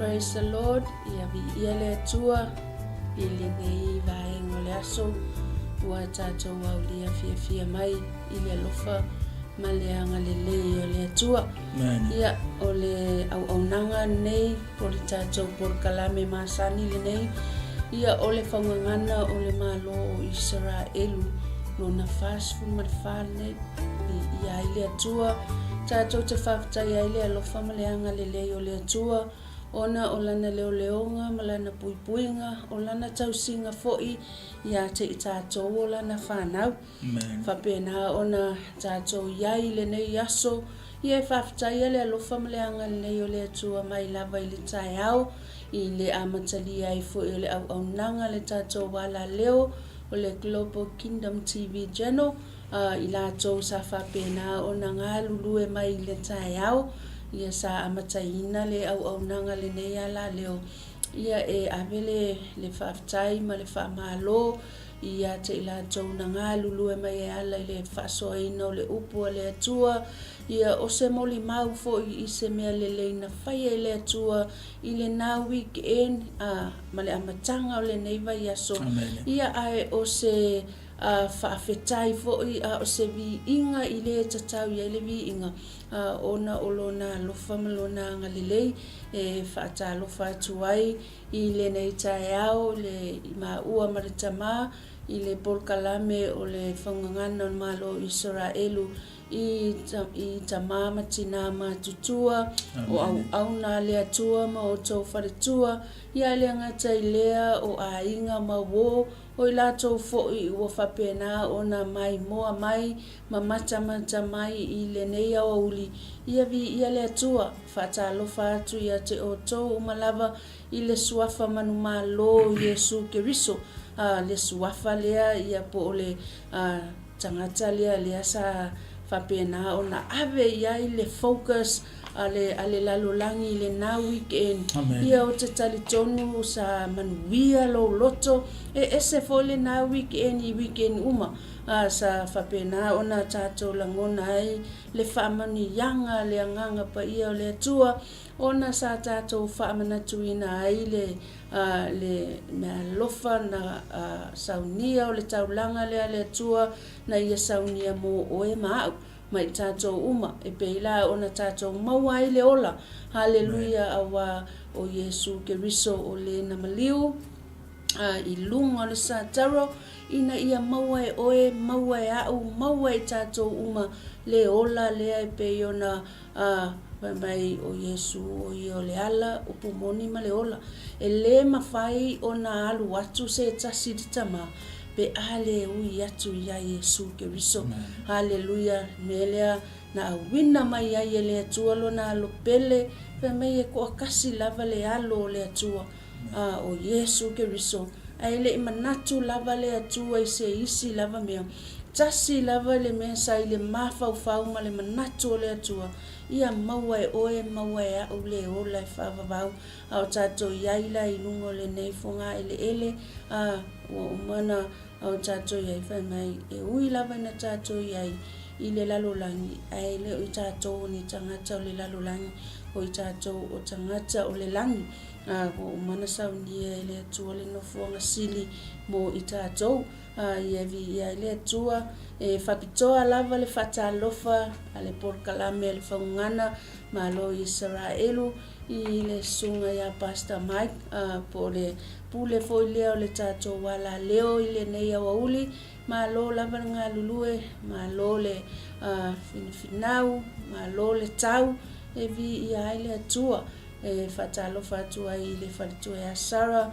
Praise the Lord, ia viia le Atua i lenei vaega o le aso ua tatou aulia fiafia mai i le alofa ma le agalelei o le Atua. Ia, o le auaunaga lenei po o le tatou polokalame masani lenei, ia o le faugagana o le Malo o Isaraelu lona 44 lenei. Viia ai le Atua, tatou te faafetai ai le alofa ma le agalelei o le Atua, ona o Lana leoleoga ma Lana puipuiga, o Lana tausiga foi ia te i tatou o Lana fanau. Faapena ona tatou i ai i lenei aso, ia e faafetaia le alofa ma le agalelei o le Atua mai lava i le taeao, i le amatalia ai foi o le auaunaga a le tatou alaleo o le Global Kingdom TV Channel, a i latou sa faapena ona galulue mai i le taeao, ia sa amataina le auaunaga lenei alaleo, ia e ave le le faafetai ma le faamalo ia te i latou na galulue mai e ala i le faasoaina o le upu a le Atua, ia o se molimau foi i se mea lelei na faia e le Atua i lena weekend a ma le amataga o lenei vaiaso, ia ae o se A faafetai foi a o se viiga i le tatau i ai le viiga, a ona o Lona alofa ma Lona agalelei e faatalofa atu ai i lenei taeao le i maua ma le Tama i le polokalame o le Faugagana o le Malo o Isaraelu i i tama ma tinā matutua, o auauna a le Atua ma outou faletua, ia e le gata i lea o aiga ma uō, O i latou foi ua faapena ona maimoa mai ma matamata mai i lenei aoauli, ia viia le Atua, faatalofa atu ia te outou uma lava i le Suafa manumalo o Iesu Keriso, a, le Suafa lea ia po o le, a, tagata lea lea sa faapena ona ave i ai le focus a le, a le lalolagi i lena weekend. Amen. Ia ou te talitonu sa manuia lou loto, e ese foi lena weekend i weekend uma. A, sa faapena ona tatou lagona ai le faamanuiaga a le Agaga Paia o le Atua, ona sa tatou faamanatuina ai le, a, le meaalofa na, a, saunia o le taulaga lea a le Atua na ia saunia mo oe ma au. Ma i tatou uma, e pei la ona tatou maua ai le ola. Haleluia, auā o Iesu Keriso o le na maliu i luga o le sataro, ina ia maua e oe, maua e aʻu, maua e i tatou uma le ola lea e pei ona fai mai o Iesu o ia o le ala, upu moni ma le ola. E le mafai ona alu atu se tasi i le Tama, pe a le ui atu iā Iesu Keriso. Haleluia! Mea lea na auina mai ai e le Atua Lona alo pele, fai mai e toakasi lava le alo o le Atua, a o Iesu Keriso. Ae le i manatu lava le Atua i se isi lava mea. Tasi lava le mea sa i le mafaufau ma le manatu o le Atua, ia maua e oe, maua e aʻu le ola e faavavau. A o tatou i ai la i luga o lenei fogaeleele, a ua uma ona a o tatou i ai, fai mai, e ui lava ina tatou i ai i le lalolagi, ae le o i tatou o ni tagata o le lalolagi, o i tatou o tagata o le lagi. A ua uma ona saunia e le Atua le nofoaga sili mo i tatou. A ia viia ai le Atua, e faapitoa lava le faatalofa a le polokalame a le Faugana Malo o Isaraelu, I le susuga ia Pastor Mike, po o le pule foi lea o le tatou alaleo i lenei aoauli, malo lava le galulue, malo le finafinau, malo le tau e viia ai le Atua. E faatalofa atu ai i le faletua ia Sarah,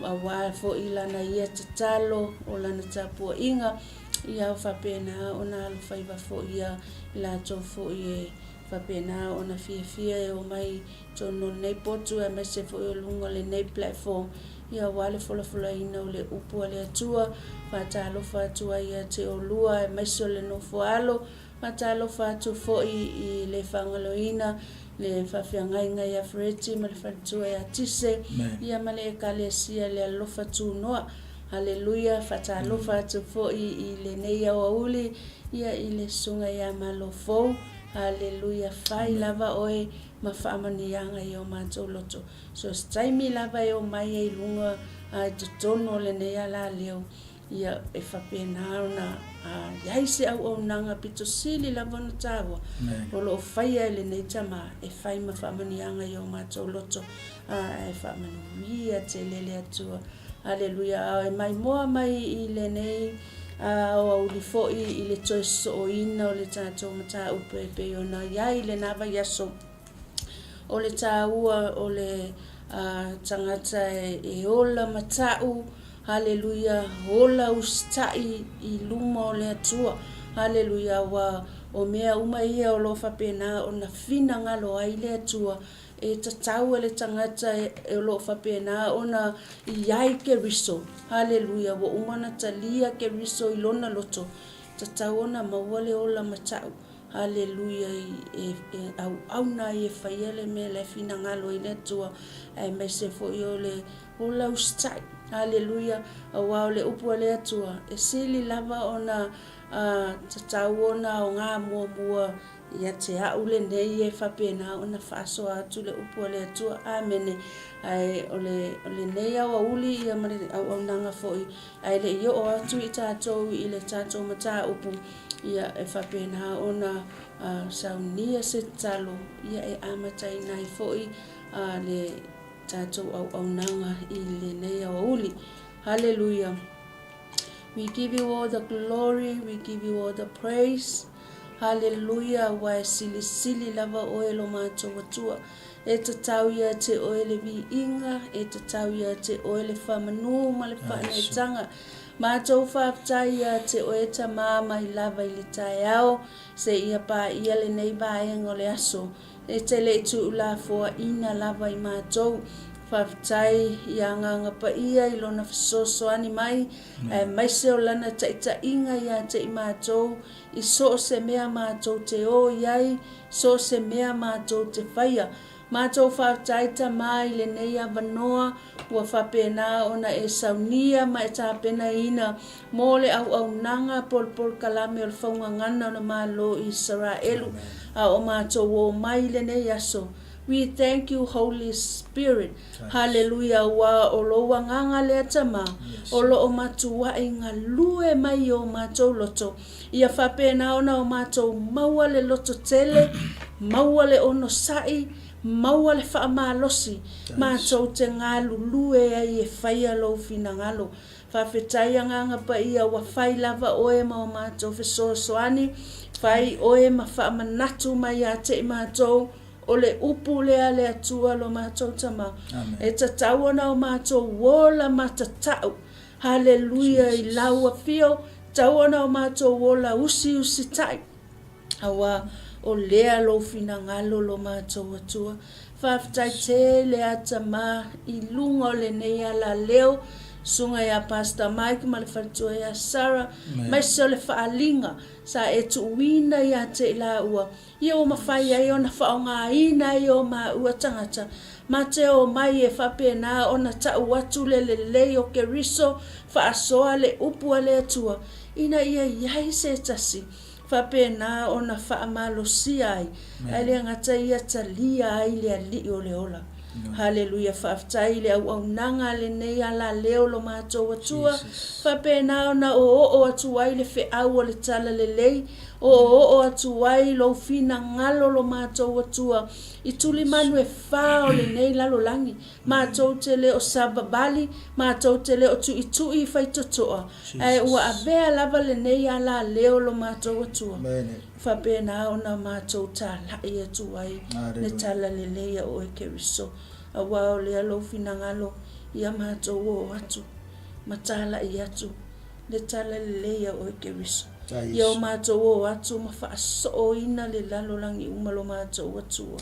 aua foi lana ia tatalo, o lana tapuaiga, ia faapena ona alofaiva foi ia i latou foi e faapena ona fiafia e omai totonu o lenei potu aemaise foi o luga o lenei platform ia aua le folafolaina o le upu a le Atua. Faatalofa atu ai ia te oulua aemaise o le nofo alo. Faatalofa atu foi i le faagaloina le faafeagaiga ia Freti ma le faletua ia Tise ia ma le Ekalesia le Alofa Tunoa. Haleluia! Faatalofa atu foi i lenei aoauli ia i le Susuga ia Malofou. Haleluia fai lava oe ma faamanuiaga i o matou loto. So se taimi lava e omai ai i luga i totonu o lenei alaleo, ia e faapena ona i ai se auaunaga pito sili lava ona taua o lo o faia e lenei tama e fai ma faamanuiaga i o matou loto, ae faamanuia tele le Atua. Aleluia. A e maimoa mai i lenei aoauli foi i le toe sosooina o le tatou mataupu e pei ona i ai i lena vaiaso, o le taua o le tagata e ola mata'u, haleluia, ola usitai i luma o le Atua, haleluia, aua o mea uma ia o lo o faapena ona finagalo ai le Atua E tatau e le tagata o lo o faapena ona i ai Keriso, haleluia, ua uma ona talia Keriso i lona loto, tatau ona maua le ola mata'u, haleluia, e auauna ai e faia le mea la e finagalo ai le Atua, aemaise foi o le ola usitai, haleluia, aua o le upu a le Atua, e sili lava ona tatau ona aoga muamua Ia te a'u lenei e faapena ona faasoa atu le upu a le Atua. Amene. Ae o le, o lenei aoauli ia ma le auaunaga foi, ae le i oo atu i tatou i le tatou mataupu, ia e faapena ona uh, saunia se tatalo, ia e amataina ai foi uh, le tatou auaunaga i lenei aoauli. Haleluia. We give you all the glory, we give you all the praise. Haleluia, aua e silisili lava oe lo matou Atua. E tatau ia te oe le viiga, e tatau ia te oe le faamanu ma le faaneetaga. Matou faafetai ia te oe Tama mai lava i le taeao, seia paia lenei vaega o le aso. E te le i tuulafoaina lava i matou. Faafetai i Agaga Paia i Lona fesoasoani mai, aemaise o Lana taitaiga ia te i matou i so o se mea matou te o i ai, so o se mea matou te faia. Matou faafetai Tama i lenei avanoa ua faapena ona e saunia ma e tapenaina mo le auaunaga polopolokalame o le faugagana o le Malo i Isaraelu, a o matou o mai i lenei aso. We thank you Holy Spirit. Haleluia aua o lou agaga lea Tama o lo o matuai galue mai i o matou loto ia faapena ona o matou maua le loto tele, maua le onosai, maua le faamalosi matou te galulue ai e faia lou finagalo. Faafetai Agaga Paia ua fai lava oe ma o matou fesoasoani, fai oe ma faamanatu mai ia te i matou o le upu lea a le Atua lo matou Tama. E tatau ona o matou ola matatau. Haleluia i lau afio, tatau ona o matou ola usiusitai. Aua o lea lou finagalo lo matou Atua. Faafetai tele a Tama i luga o lenei alaleo, Susuga ia Pastor Mike ma le faletua ia Sarah, aemaise o le faaaliga sa e tuuina ia te i laua, ia ua mafai ai ona faaaogaina ai o maua tagata ma te omai e faapena ona tau atu le lelei o Keriso, faasoa le upu a le Atua, ina ia i ai se tasi faapena ona faamalosia ai, ae le gata ia talia ai le Alii o le ola. Haleluia, faafetai i le auaunaga a lenei alaleo lo matou Atua, faapena ona oooo atu ai le feau o le Talalelei, oooo atu ai lou finagalo lo matou Atua i tulimanu e fa o lenei lalolagi. Matou te le o savavali, matou te le o tuitui i faitotoa, ae ua avea lava lenei alaleo lo matou Atua, faapena ona matou talai atu ai le talalelei a oe Keriso, aua o lea lou finagalo ia matou o atu ma talai atu le talalelei a oe Keriso. Ia o matou o atu ma faasooina le lalolagi uma lo matou Atua.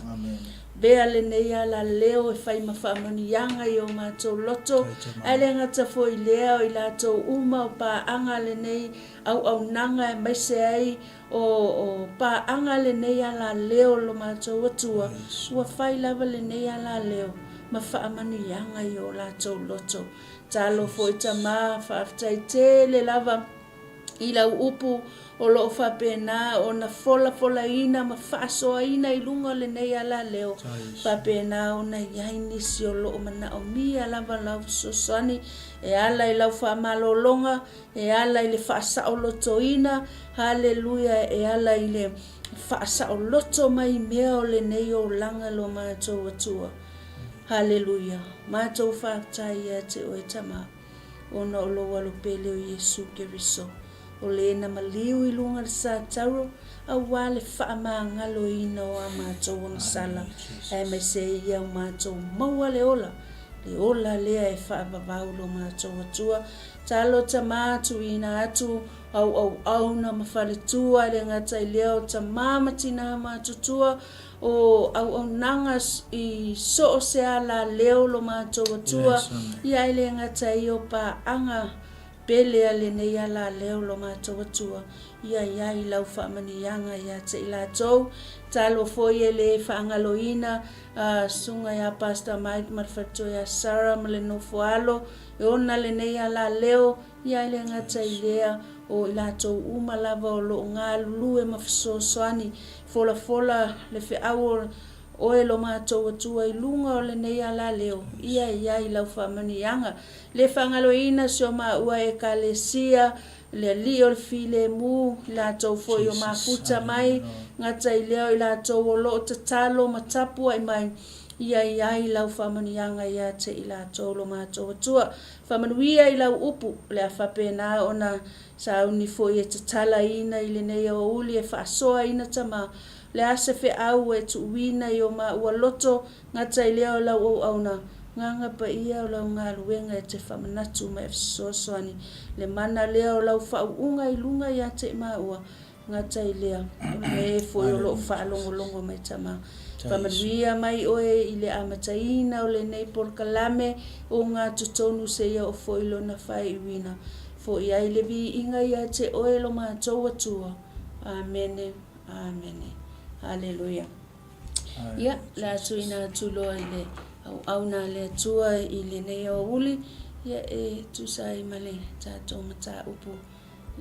Avea lenei alaleo e fai ma faamanuiaga i o matou loto, ae le gata foi i lea, o i latou uma o paaga lenei auaunaga aemaise ai o o paaga lenei alaleo lo matou Atua, ua fai lava lenei alaleo ma faamanuiaga i o latou loto. Talo foi Tama, faafetai tele lava i lau upu. o lo o faapena ona folafolaina ma faasoaina i luga o lenei alaleo, faapena ona i ai nisi o lo o manaomia lava lau fesoasoani e ala i lau faamalologa, e ala i le faasaolotoina, haleluia, e ala i le faasaoloto mai mea o lenei olaga lo matou Atua. Haleluia. Matou faafetai ia te oe Tama, ona o lou Alo pele o Iesu Keriso, o le na maliu i luga le satauro aua le faamagaloina o a matou agasala, aemaise ia o matou maua le ola, le ola lea e faavavau lo matou Atua. Talo Tama, tuuina atu au auauna ma faletua, e le gata i lea o tama ma tina matutua, o auaunaga i so o se alaleo lo matou Atua, ia e le gata i o paaga pele a lenei alaleo lo matou Atua, ia i ai lau faamanuiaga ia te i latou. Talo foi e le faagaloina a Susuga ia Pastor Mike ma le faletua ia Sarah ma le nofo alo e ona lenei alaleo, ia e le gata i lea, o i latou uma lava o lo o galulue ma fesoasoani, folafola le feau o Oe lo matou Atua i luga o lenei alaleo, ia i ai lau faamanuiaga. Le faagaloina si o maua Ekalesia, le Alii o le Filemu, i latou foi o mafuta mai, gata i lea o i latou o lo o tatalo ma tapuai mai, ia i ai lau faamanuiaga ia te i latou lo matou Atua. Faamanuia i lau upu, o le a faapena ona sauni foi e tatalaina i lenei aoauli e faasoaina tama, o le a se feau e tuuina i o maua loto, gata i lea o lau auauna, gaga paia o lau galuega e te faamanatu ma e fesoasoani, le mana lea o lau faauuga i luga ia te maua, Gata i lea, o e foi o lo o faalogologo mai Tama. Faamanuia mai oe i le amataina o lenei polokalame o ngā totonu seia o foi lona faaiuina. Foi ai le viiga ia te oe lo matou Atua. Amene, amene. Haleluia. Ia, le a tuuina atu loa i le auauna a le Atua i lenei aoauli, ia e tusa ai ma le tatou mataupu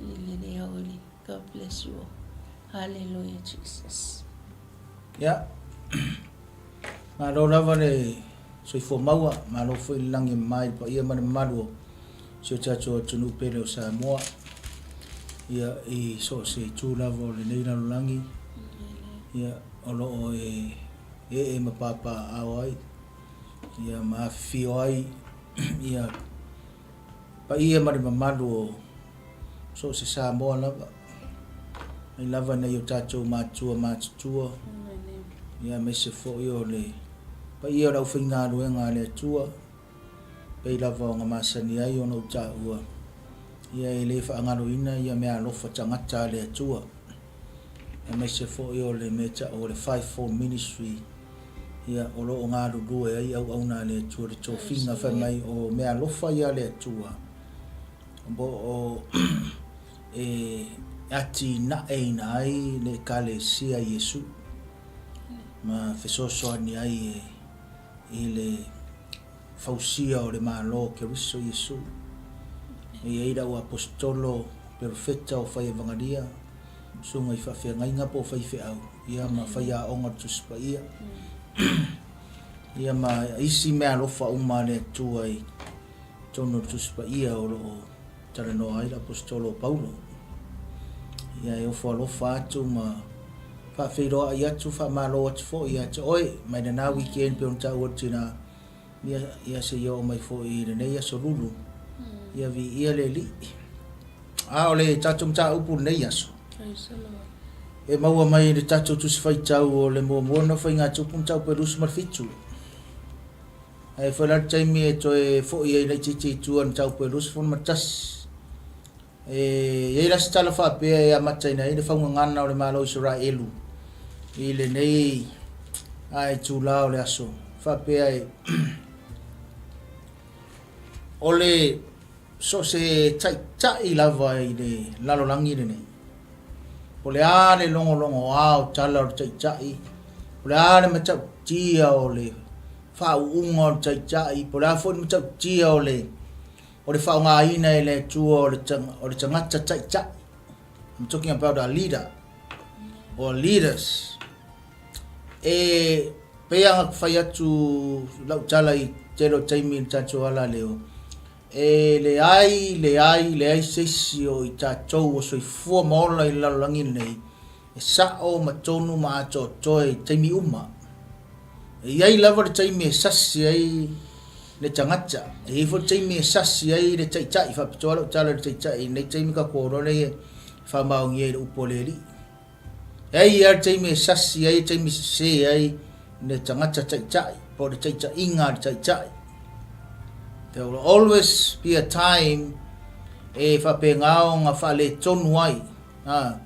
i lenei aoauli. God bless you all. Hallelujah Jesus. Ia, malo lava le soifua maua, malo foi le lagi e mama i le paia ma le mamalu o si o tatou atunuu pele o Samoa. Ia, i so o se itu lava o lenei lalolagi, ia, o lo o e ee ma papaaao ai, ia, ma afifio ai, ia, paia ma le mamalu o so o se Samoa lava, mai lava nai o tatou matua matutua, ia aemaise foi o le paia o le aufaigaluega a le Atua, pei lava ona masani ai ona ou taua, ia e le faagaloina ia meaalofa tagata a le Atua, aemaise foi o le mea e tau o le Fivefold Ministry, ia o lo o galulue ai auauna a le Atua i le tofiga fai mai o meaalofa ia a le Atua, o o e atinaeina ai le Ekalesia Iesu ma fesoasoani ai i le fausia o le Malo o Keriso Iesu. E i ai lau aposetolo, perofeta o fai evagalia, susuga i faafeagaiga po o faifeau, ia ma faiaoga o le Tusi Paia, ia ma isi meaalofa uma a le Atua i totonu o le Tusi Paia o lo o talanoa ai le Aposetolo o Paulo. Ia e ofo alofa atu ma faafeiloai atu, faamalo atu foi ia te oe mai lena weekend pei ona taua le tina, ia, ia seia oo mai foi i lenei aso lulu. Ia viia le Alii. A o le tatou mataupu i lenei aso, e maua mai i le tatou Tusi Faitau o le muamua lena o Faigatupu mataupu e 27. Ae foi la le taimi e toe foi ai laitiiti i tua i le mataupu e 21. E i ai la se tala faapea e amataina ai le faugagana o le Malo o Isaraelu i lenei itula o le aso, faapea e o le so o se taitai lava i le lalolagi lenei, po o le a le logologoa o tala o le taitai, po o le a le matautia o le faauuga o le taitai, po o le a foi le matautia o le faaaogaina e le Atua o le tagata taitai. I'm talking about a leader or leaders. E pei a na fai atu lau tala i tele o taimi i le tatou ala leo, e leai, leai, leai se isi o i tatou o soifua ma ola i le lalolagi lenei e sa'o ma tonu ma atoatoa i taimi uma. E i ai lava le taimi e sasi ai le tagata, e i ai foi le taimi e sasi ai le taitai, faapitoa lau tala i le taitai i lenei taimi tatou iloa lea e faamaonia i le upu a le Alii. E i ai lava le taimi e sasi ai, taimi sese ai le tagata taitai, po o le taitaiga a le taitai. There will always be a time e faapena ona faaletonu ai. Ha.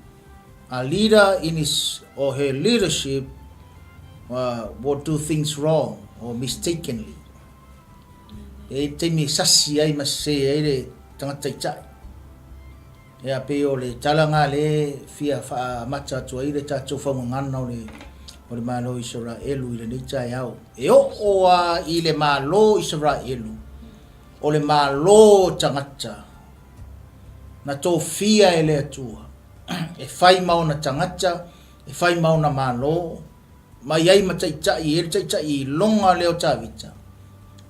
A leader in his or her leadership will do things wrong or mistakenly. E i ai le taimi e sasi ai ma sese ai le tagata taitai. Ia, pei o le tala na lea e fia faaamata atu ai le tatou faugagana o le, o le Malo o Isaraelu i lenei taeao. E oo lava i le Malo o Isaraelu, o le Malo o tagata na tofia e le Atua e fai ma ona tagata, e fai ma ona Malo, ma i ai ma taitai, e i ai le taitai iloga lea o Tavita,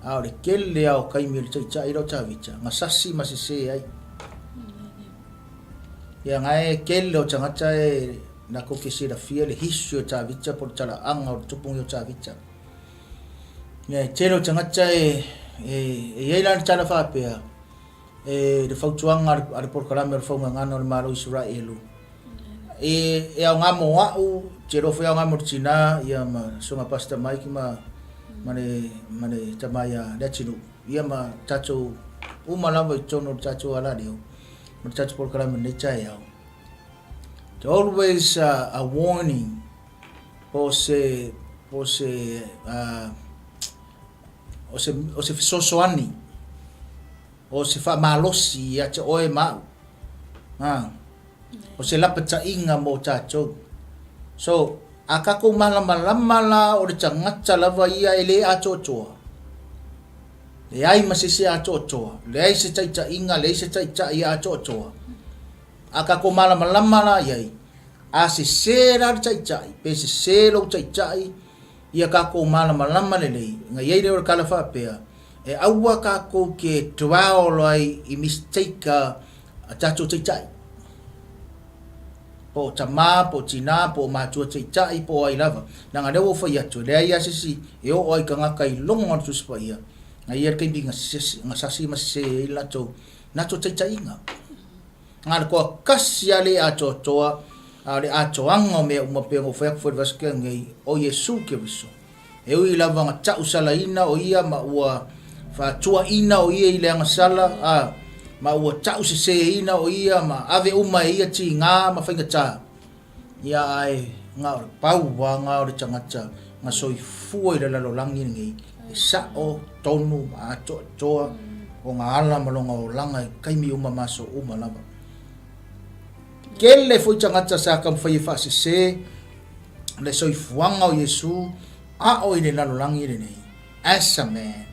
a o le tele lava o taimi o le taitai lea o Tavita, na sasi ma sese ai. Ia na e tele o tagata e latou te silafia le history o Tavita po o le talaaga o le tupu o Tavita. Ia e tele o tagata e, e, e i ai la le tala faapea, e le fautuaga a le polokalame o le faugagana o le Malo o Isaraelu, E, e aoga mo a'u, te iloa foi e aoga mo le tina, ia ma susuga Pastor Mike ma, ma le, ma le tama ia Leatinuu, ia ma tatou uma lava i totonu o le tatou alaleo, ma le tatou polokalame i lenei taeao. It's always a, a warning, po o se, po o se, uh, o se, o se fesoasoani, o se faamalosi ia te oe ma a'u. Ha. O se lapataiga mo tatou. So, a tatou malamalama la o le tagata lava ia e le atoatoa, leai ma se isi atoatoa, leai se taitaiga, leai se taitai e atoatoa. A tatou malamalama la i ai, a sese la le taitai, pe sese lou taitai, ia tatou malamalama lelei, ona i ai lea o le tala faapea, e aua tatou te dwell ai i mistake a tatou taitai, po o tama, po o tina, po o matua taitai, po o ai lava. Leaga o lea ua ou fai atu, e leai lava se isi e oo ai i tagata i luga o le Tusi Paia, na i ai le taimi na sasi ma sese ai le latou, latou taitaiga. Na o le toatasi lava le atoatoa, a o le atoaga o mea uma pei ona ou fai atu foi i le vaiaso tea nei, o Iesu Keriso. E ui lava na ta'usalaina o ia ma ua faatuaina o ia i le agasala, a, ma ua ta'useseina o ia ma ave uma e ia tigā ma faigatā, ia ae na o le pau lava na o le tagata na soifua i le lalolagi lenei e sa'o tonu ma atoatoa ona ala ma lona olaga i taimi uma ma aso uma lava. Tele foi tagata sa taumafai e faasese le soifuaga o Iesu a o i le lalolagi lenei, as a man,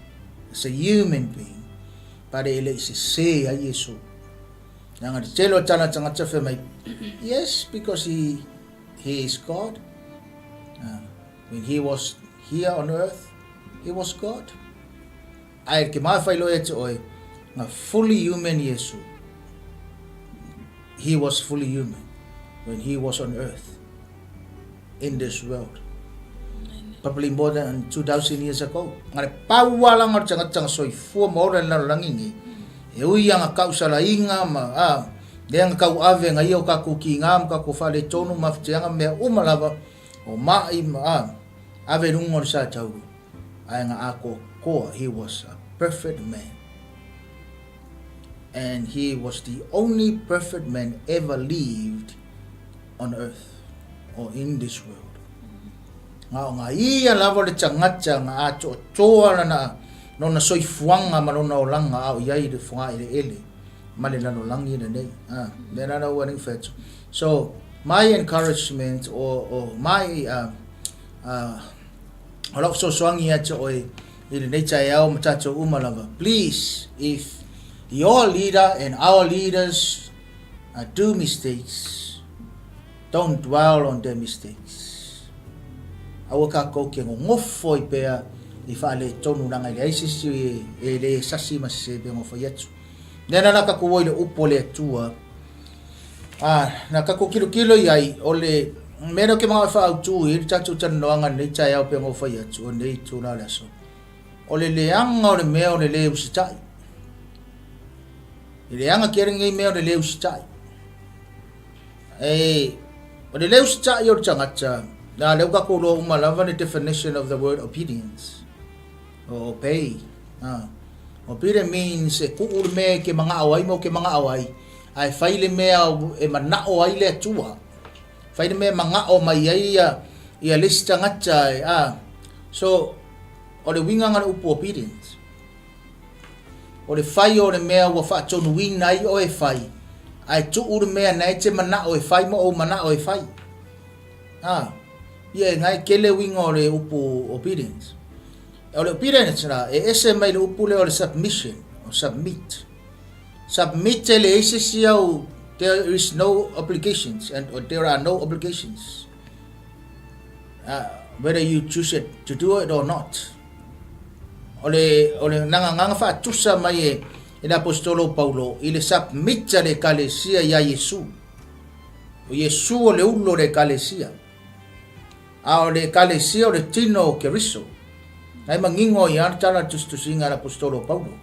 as a human being, but e le i sese ai Iesu. Leaga le tele o tala tagata fai mai, yes, because he, he is God. When he was here on earth, he was God. Ae ke mafai loa ia te oe, na fully human Iesu. He was fully human when he was on earth in this world. Probably more than 2,000 years ago. Nga le paualanga o le tagata nga soifua ma ola i le lalolagi nei. E ui ia nga kausalaina ma a, lea nga kauave nga ia o kakou kiga ma kakou faaletonu ma mafatiaga ma mea uma lava o ma'i ma a, ave i luga o le sa taulu. Ae nga atoatoa, he was a perfect man. And he was the only perfect man ever lived on earth or in this world. Nga o nga ia lava o le tagata nga atoatoa lana lona soifuaga ma lona olaga a o i ai i le fogaeleele ma le lalolagi lenei. Ah, lea la ua nei fai atu. So, my encouragement or, or my uh, uh, o lau fesoasoani ia te oe i lenei taeao ma tatou uma lava. Please, if your leader and our leaders do mistakes, Don't dwell on their mistakes. Aua kākou ke gogofo ai pea i faaletonu leaga e leai se isi e le sasi ma sese pei ona fai atu. Lea la la tatou o i le upu a le Atua. Ah, na tatou tilotilo i ai, o le mea lea ou te manao e faaautu i ai le tatou talanoaga i lenei taeao pei ona ou fai atu, o lenei itula o le aso. O le leaga o le mea o le lē usitai. E leaga tele lenei mea o le lē usitai. E, o le lē usitai o le tagata, a lea ua tatou iloa uma lava le definition of the word obedience, or obey. Ah. Obedience means e tuu le mea e te manao ai ma ou te manao ai, ae fai le mea e manao ai le Atua. Fai le mea e manao mai ai ia, ia le isi tagata e, ah. So, o le uiga na o le upu obedience. O le fai o le mea ua faatonuina ai oe e fai, ae tuu le mea na e te manao e fai ma ou manao e fai. A, ia e na e tele uiga o le upu obedience. O le obedience la, e ese mai le upu lea o le submission, o submit. Submit e leai se isi au, there is no obligations, and or there are no obligations. Whether you choose it to do it or not. O le, o le nagagaga faatusa mai e, e le Aposetolo o Paulo i le submit a le Ekalesia iā Iesu. O Iesu o le ulu o le Ekalesia. A o le Ekalesia o le tino o Keriso. Nai manino ai lava le tala a le tusitusiga a le Aposetolo o Paulo.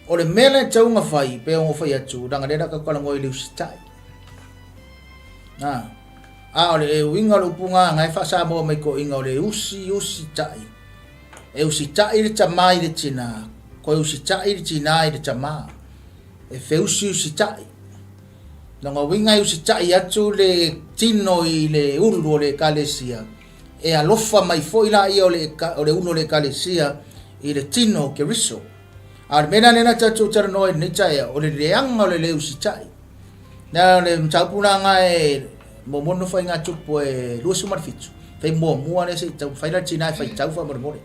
O le mea lea e tatau ona fai, pei ona ou fai atu, leaga lea la tatou talanoa i le usitai. Na. A o le uiga o le upu na, na e faa-Samoa mai toeaiina o le usi usitai. E usitai le tama i le tina, toe usitai le tina i le tama. E feusiusitai. Lona uiga e usitai atu le tino i le ulu o le ekalesia, e alofa mai foi laia o le, o le ulu o le ekalesia i le tino o Keriso. A o le mea la lea na tatou talanoa i lenei taeao, o le leaga o le le usitai. Na o le mataupu la na e muamua nofo ai ngā tupu e 27, fai muamua lea se i tau, fai la tina e faitau faamolemole.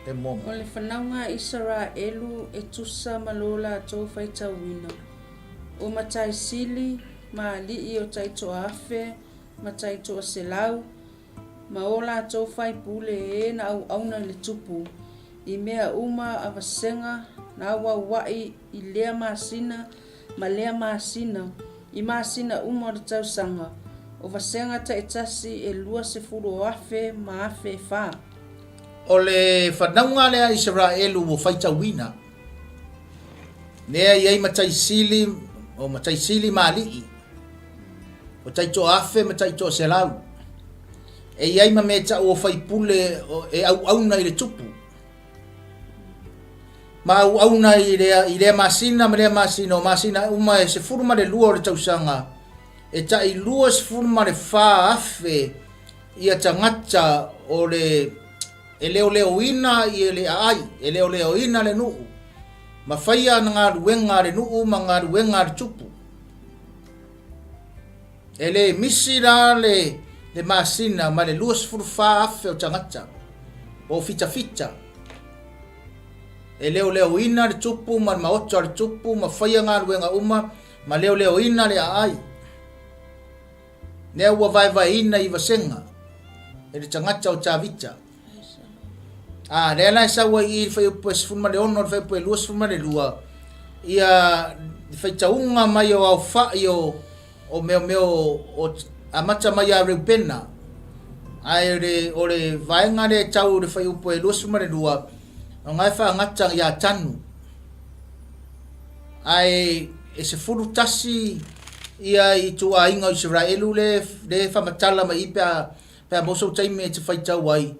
E muamua. O le fanauga a Isaraelu e tusa ma lo latou faitauina, o Mataisili, ma alii o taitoa-afe, ma taitoa-selau, ma o latou faipule e na auauna i le tupu, i mea uma a vasega na auaua'i i lea masina ma lea masina, i masina uma o le tausaga, o vasega taitasi e 20,000 ma 4,000. O le fanauga lea a Isaraelu ua faitauina, lea e i ai matai sili, o matai sili ma alii, o taitoa-afe ma taitoa-selau, e i ai ma mea tau o faipule e auauna i le tupu, ma auauna i lea, i lea masina ma lea masina, o masina uma e 12 o le tausaga, e tai 24,000 ia tagata o le e leoleoina i le aai, e leoleoina le nuu, ma faia ana galuega a le nuu ma galuega a le tupu. E le misi la le, le masina ma le 24,000 o tagata o fitafita e leoleoina le tupu ma le maota o le tupu ma faia galuega uma ma leoleoina le aai. Lea ua vaevaeina i vasega e le tagata o Tavita. A, lea la e sau ai i i le fuaiupu e 16, le fuaiupu e 22, ia le faitauga mai o aofai o, o meomeo o, amata mai ia Reupena, ae o le, o le vaega lea e tau i le fuaiupu e 22, o na e faagata ia Tanu. Ae e 11 ia ituaiga o Isaraelu le, le faamatala mai i pe a, pe a maua sou taimi e te faitau ai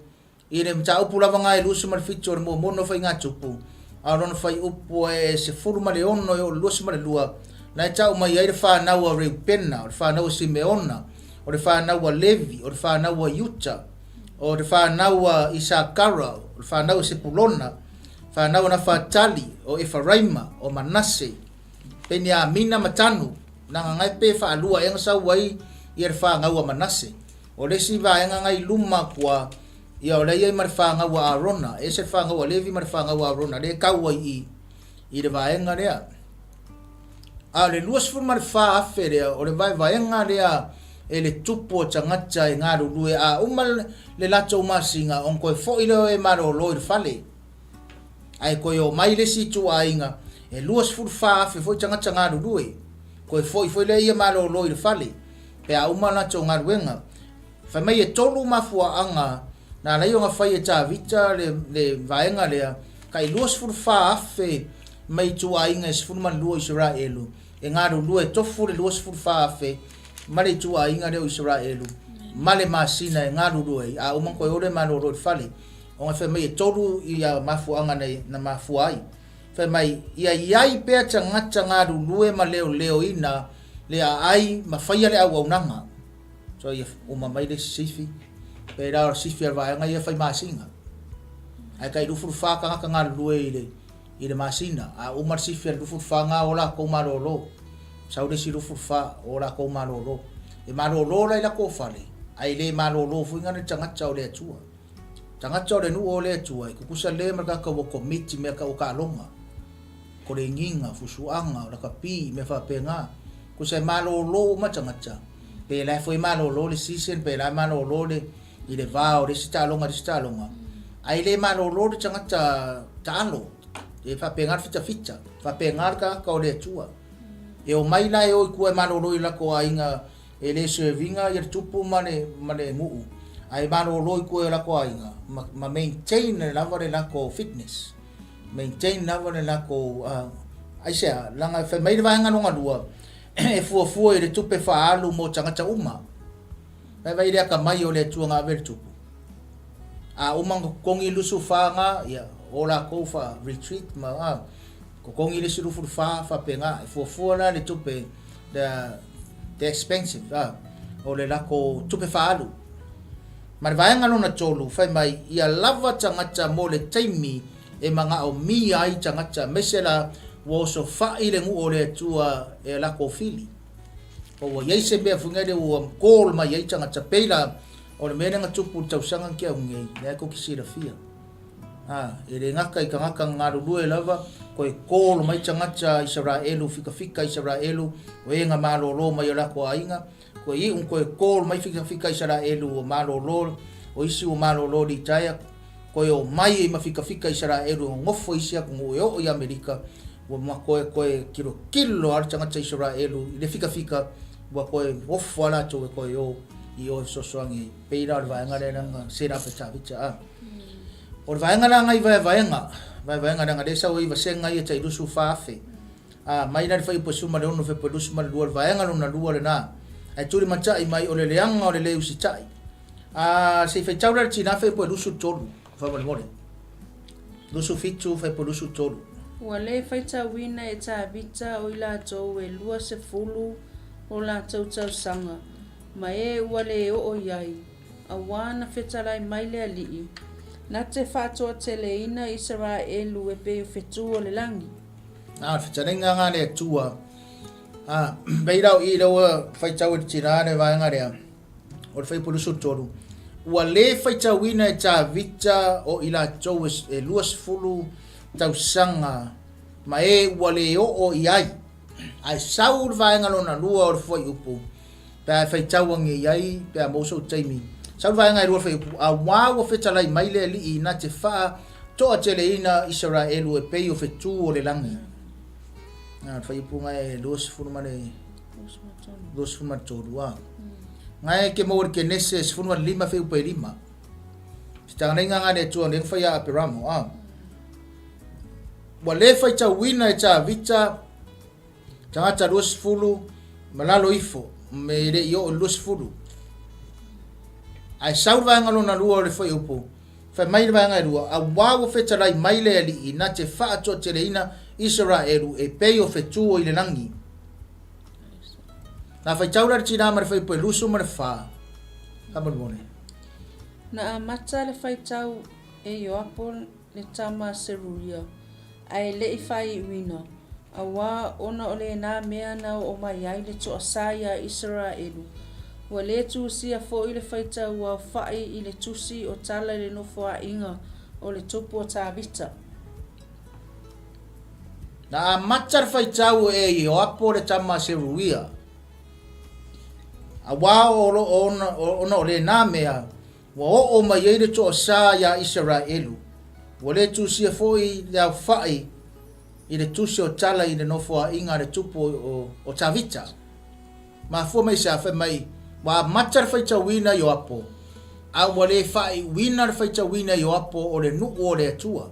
i le mataupu lava na e 27 o le muamua o Faigatupu, a o lona fuaiupu e 16 e oo i le 22, la e tau mai ai le fanau a Reupena, o le fanau a Simeona, o le fanau a Levi, o le fanau a Iuta, o le fanau a Isakara, o le fanau a Sepulona, fanau a Nafatali, o Efaraima, o Manase, Peniamina ma Tanu, na gagai pe faalua ea na sau ai ia le fanau a Manase. O le isi vaega na i luma kua, ia o lea i ai ma le fanau a Arona, e ese le fanau a Levi ma le fanau a Arona, lea e kau ai i, i le vaega lea. A o le 24,000 lea, o le vaevaega lea e le tupu o tagata e galulue a uma le latou masina ona toe foi lea o e malolo i le fale. Ae toe omai le isi ituaiga e 24,000 foi tagata galulue, toe foi foi lea ia malolo i le fale pe a uma latou galuega. Fai mai e tolu mafuaaga na ala ai ona fai e Tavita le le vaega lea, tai 24,000 mai ituaiga e 12 o Isaraelu e galulue e tofu le 24,000 ma le ituaiga lea o Isaraelu ma le masina e galulue ai, a uma ona toe o lea e malolo i le fale. Ona fai mai e tolu ia mafuaaga na na mafua ai. Fai mai, ia i ai pea tagata galulue ma leoleoina le aai ma faia le auaunaga. So ia uma mai le isi sifi, pei la o le sifi a le vaega ia fai masina. Ae tai 24 tagata galulue i le i le masina, a uma le sifi a le 24 na o latou malolo. Sau le isi 24 o latou malolo. E malolo la i latou fale, ae le malolo foi na le tagata o le Atua. Tagata o le nuu o le Atua, e tutusa le ma le tagata ua commit i mea tau o taaloga, koleniga, fusuaga, lakapi, mea faapena. Tusa e malolo uma tagata, pe la e foi malolo le season, pe la e malolo le i le va o le isi taaloga i le isi taaloga, ae le malolo le tagata taalo, e faapena le fitafita, faapena le tagata o le Atua. E omai la e o i tua e malolo i latou aiga E le serve ina ia le tupu ma le ma le nuu ae malolo i tua i o latou aiga ma ma maintain lava le latou fitness, maintain lava le latou aisea? Leaga fai mai le vaega lona lua e fuafua i le tupe faaalu mo tagata uma. Vaivai le atamai o le Atua na ave le tupu. A uma ona totogi le 24 na, ia o latou fa retreat ma totogi le isi 24 faapena. E fuafua la le tupe the the expensive a o le lako tupe faaalu. Ma le vaega lona tolu, fai mai, ia lava tagata mo le taimi e manaomia ai tagata, aemaise la ua osofai le nuu o le Atua e lako fili. Po ua i ai se mea foi lea ua call mai ai tagata, pei la o le mea lea na tupu i le tausaga na tea atu nei, lea tou te silafia. Ā, e le gata i tagata na galulue lava, toe call mai tagata Isaraelu, fikafika Isaraelu, o e na malolo mai o latou aiga, toe iu toe call mai fikafika Isaraelu ua malolo, o isi ua malolo litaea, toe omai ai ma fikafika Isaraelu e nonofo i isi atunuu e oo i Amerika, ua ma toe toe tilotilo lava le tagata Isaraelu i le fikafika, ua toe ofo lava latou e toe o i o e fesoasoani ai. Pei la o le vaega lea na set up e Tavita, a. O le vaega la nai vaevaega, vaevaega leaga lea e sau ai vasega ia tai 24,000. A, mai la le fuaiupu e 16 fuaiupu e 22, o le vaega lona lua lena. Ae tulimatai mai o le leaga o le le usitai. A, se i faitau la le tina fuaiupu e 23, faamolemole. 27 fuaiupu e 23. Ua le faitauina e Tavita o i latou e 20 o latou tausaga, ma e ua le oo i ai. Auā na fetalai mai le Alii, na te faatoateleina Isaraelu e pei o fetū o le lagi. A, o le fetalaiga lena a le Atua. A, pei la o i lea ua faitau e le tina le vaega lea, o le fuaiupu 23, ua le faitauina e Tavita o i latou e 20 tausaga ma e ua le oo i ai. Ae sau le vaega lona lua o le fuaiupu, Pe a e faitau ane i ai, pe a maua sou taimi. Sau le vaega e lua fuaiupu, Auā ua fetalai mai le Alii na te faa toateleina Isaraelu e pei o fetū o le lagi. A, le fuaiupu nga e 20 ma le 23, a. Nga e ke maua i le Kenese 15 fuaiupu e lima. Fetalaiga nga le Atua lea na fai ia Aperamo, a. Ua le faitauina e Tavita Tagata 20 ma lalo ifo, me le i oo i le 20. Ae sau le vaega lona lua o le fuaiupu, fai mai le vaega e lua, Auā ua fetalai mai le Alii na te faatoateleina Isaraelu e pei o fetū o i le lagi. Na faitau la le tinā ma le fuaiupu e 24, faamolemole. Na amata le faitau e Ioapo le tama a Seruia, ae le i faaiuina, auā ona o lena mea na oo mai ai le toasā iā Isaraelu, ua le tusia foi le faitau aofa'i i le tusi o tala i le nofoaʻiga o le tupu o Tavita. Na amata le faitau e Ioapo le tama a Seruia, auā o lo ona, ona o lena mea ua oo mai ai le toasā iā Isaraelu, ua le tusia foi le aofa'i i le tusi o tala i le nofoa'iga a le tupu o, o Tavita. Mafua mai se a? Fai mai, ua amata le faitauina Ioapo, a ua le faaiuina le faitauina Ioapo o le nuu o le Atua.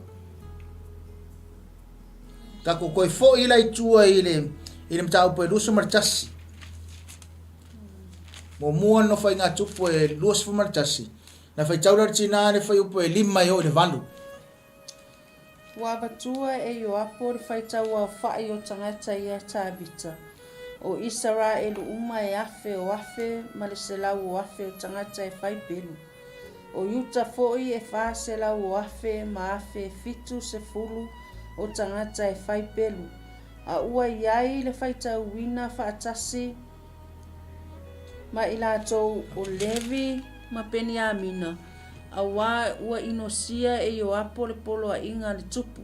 Tatou toe foi la i tua i le, i le mataupu e 21. Muamua le nofaiga tupu e 21, na faitau la le tinā le fuaiupu e 5 e oo i le 8. Ua avatua e Ioapo le faitauaofa'i o tagata ia Tavita, o Isaraelu uma e afe o afe ma le selau o afe o tagata e fai pelu. O Iuta foi e 400 o afe ma afe e 70 o tagata e fai pelu, a ua i ai le faitauina faatasi ma i latou o Levi ma Peniamina, auā ua inosia e Ioapo le poloaiga a le tupu.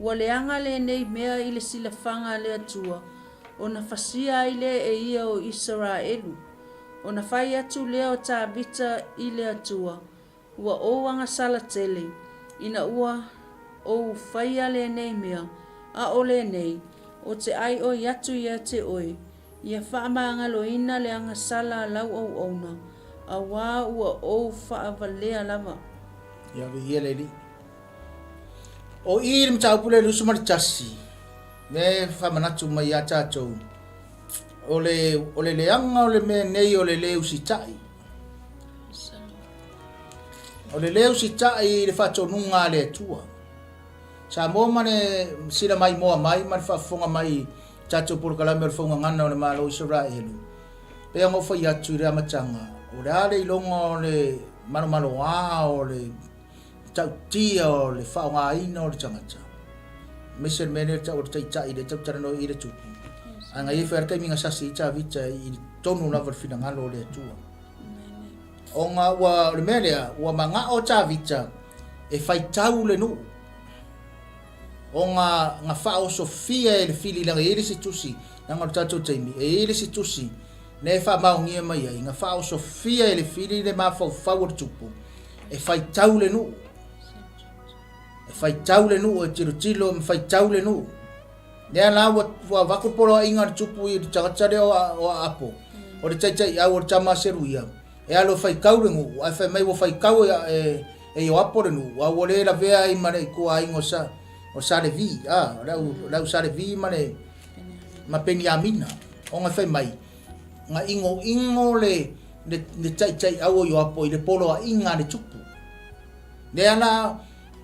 Ua leaga lenei mea i le silafaga a le Atua, ona fasia ai lea e ia o Isaraelu. Ona fai atu lea o Tavita i le Atua, Ua ou agasala tele, ina ua ou faia lenei mea, a o lenei, ou te ʻaiʻoi atu ia te oe, ia faamagaloina le agasala a lau auauna, auā ua ou faavalea lava. Ia viia le Alii. O i le mataupu lea 21, mea e faamanatu mai ia tatou, o le, o le leaga o le mea nei o le lē usitai. O le lē usitai i le faatonuga a le Atua. Samoa ma le sila maimoa mai ma le faafofoga mai i tatou polokalame o le Faugagana o le Malo o Isaraelu, pei ona ou fai atu i le amataga, o le a le iloga o le malomaloa o le matautia o le faaaogaina o le tagata, aemaise le mea lea e tau o le taitai lea e tau talanoa i le tupu. Ae na i ai foi lava le taimi na sasi ai Tavita i totonu lava o le finagalo o le Atua. Ona ua, o le mea lea, ua manao Tavita e faitau le nuu. Ona na faaosofia e le fili leaga e i ai le isi tusi, leaga o le tatou taimi, e i ai le isi tusi lea e faamaonia mai ai, na faaosofia e le fili le mafaufau o le tupu e faitau le nuu. E faitau le nuu, e tilotilo ma faitau le nuu. Lea la ua, ua avatu le poloaiga a le tupu i le tagata lea o, o Aapo, o le taitaiau o le tama a Seruia, e alu e faitau le nuu, ae fai mai ua faitau e, e, e Ioapo le nuu, a ua le lavea ai ma le ituaiga o sa, o sa Levi, a, o le au, le au sa Levi ma le, ma Peniamina. Ona fai mai, na inoino le, le, le taitaiau o Ioapo i le poloaiga a le tupu. Lea la,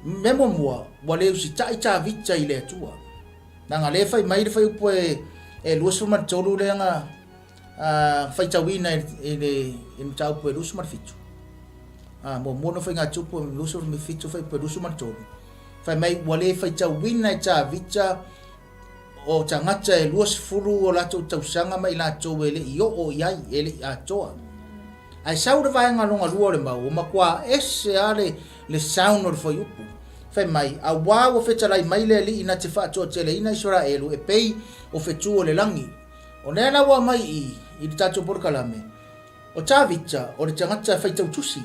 mea muamua, ua le usitai Tavita i le Atua. Leaga lea e fai mai le fuaiupu e, e 23 lea na faitauina i le, i le mataupu e 27. A, muamua na faigatupu e 27 fuaiupu e 23. Fai mai ua le faitauina e Tavita o tagata e 20 o latou tausaga ma i latou e le i oo i ai, e le i atoa. Ae sau le vaega lona lua o le mau, ua matua ese lava le, le sound o le fuaiupu. Fai mai, Auā ua fetalai mai le Alii na te faatoateleina Isaraelu e pei o fetu o le lagi. O lea la ua aumai i i, i le tatou polokalame, o Tavita, o le tagata e faitau tusi.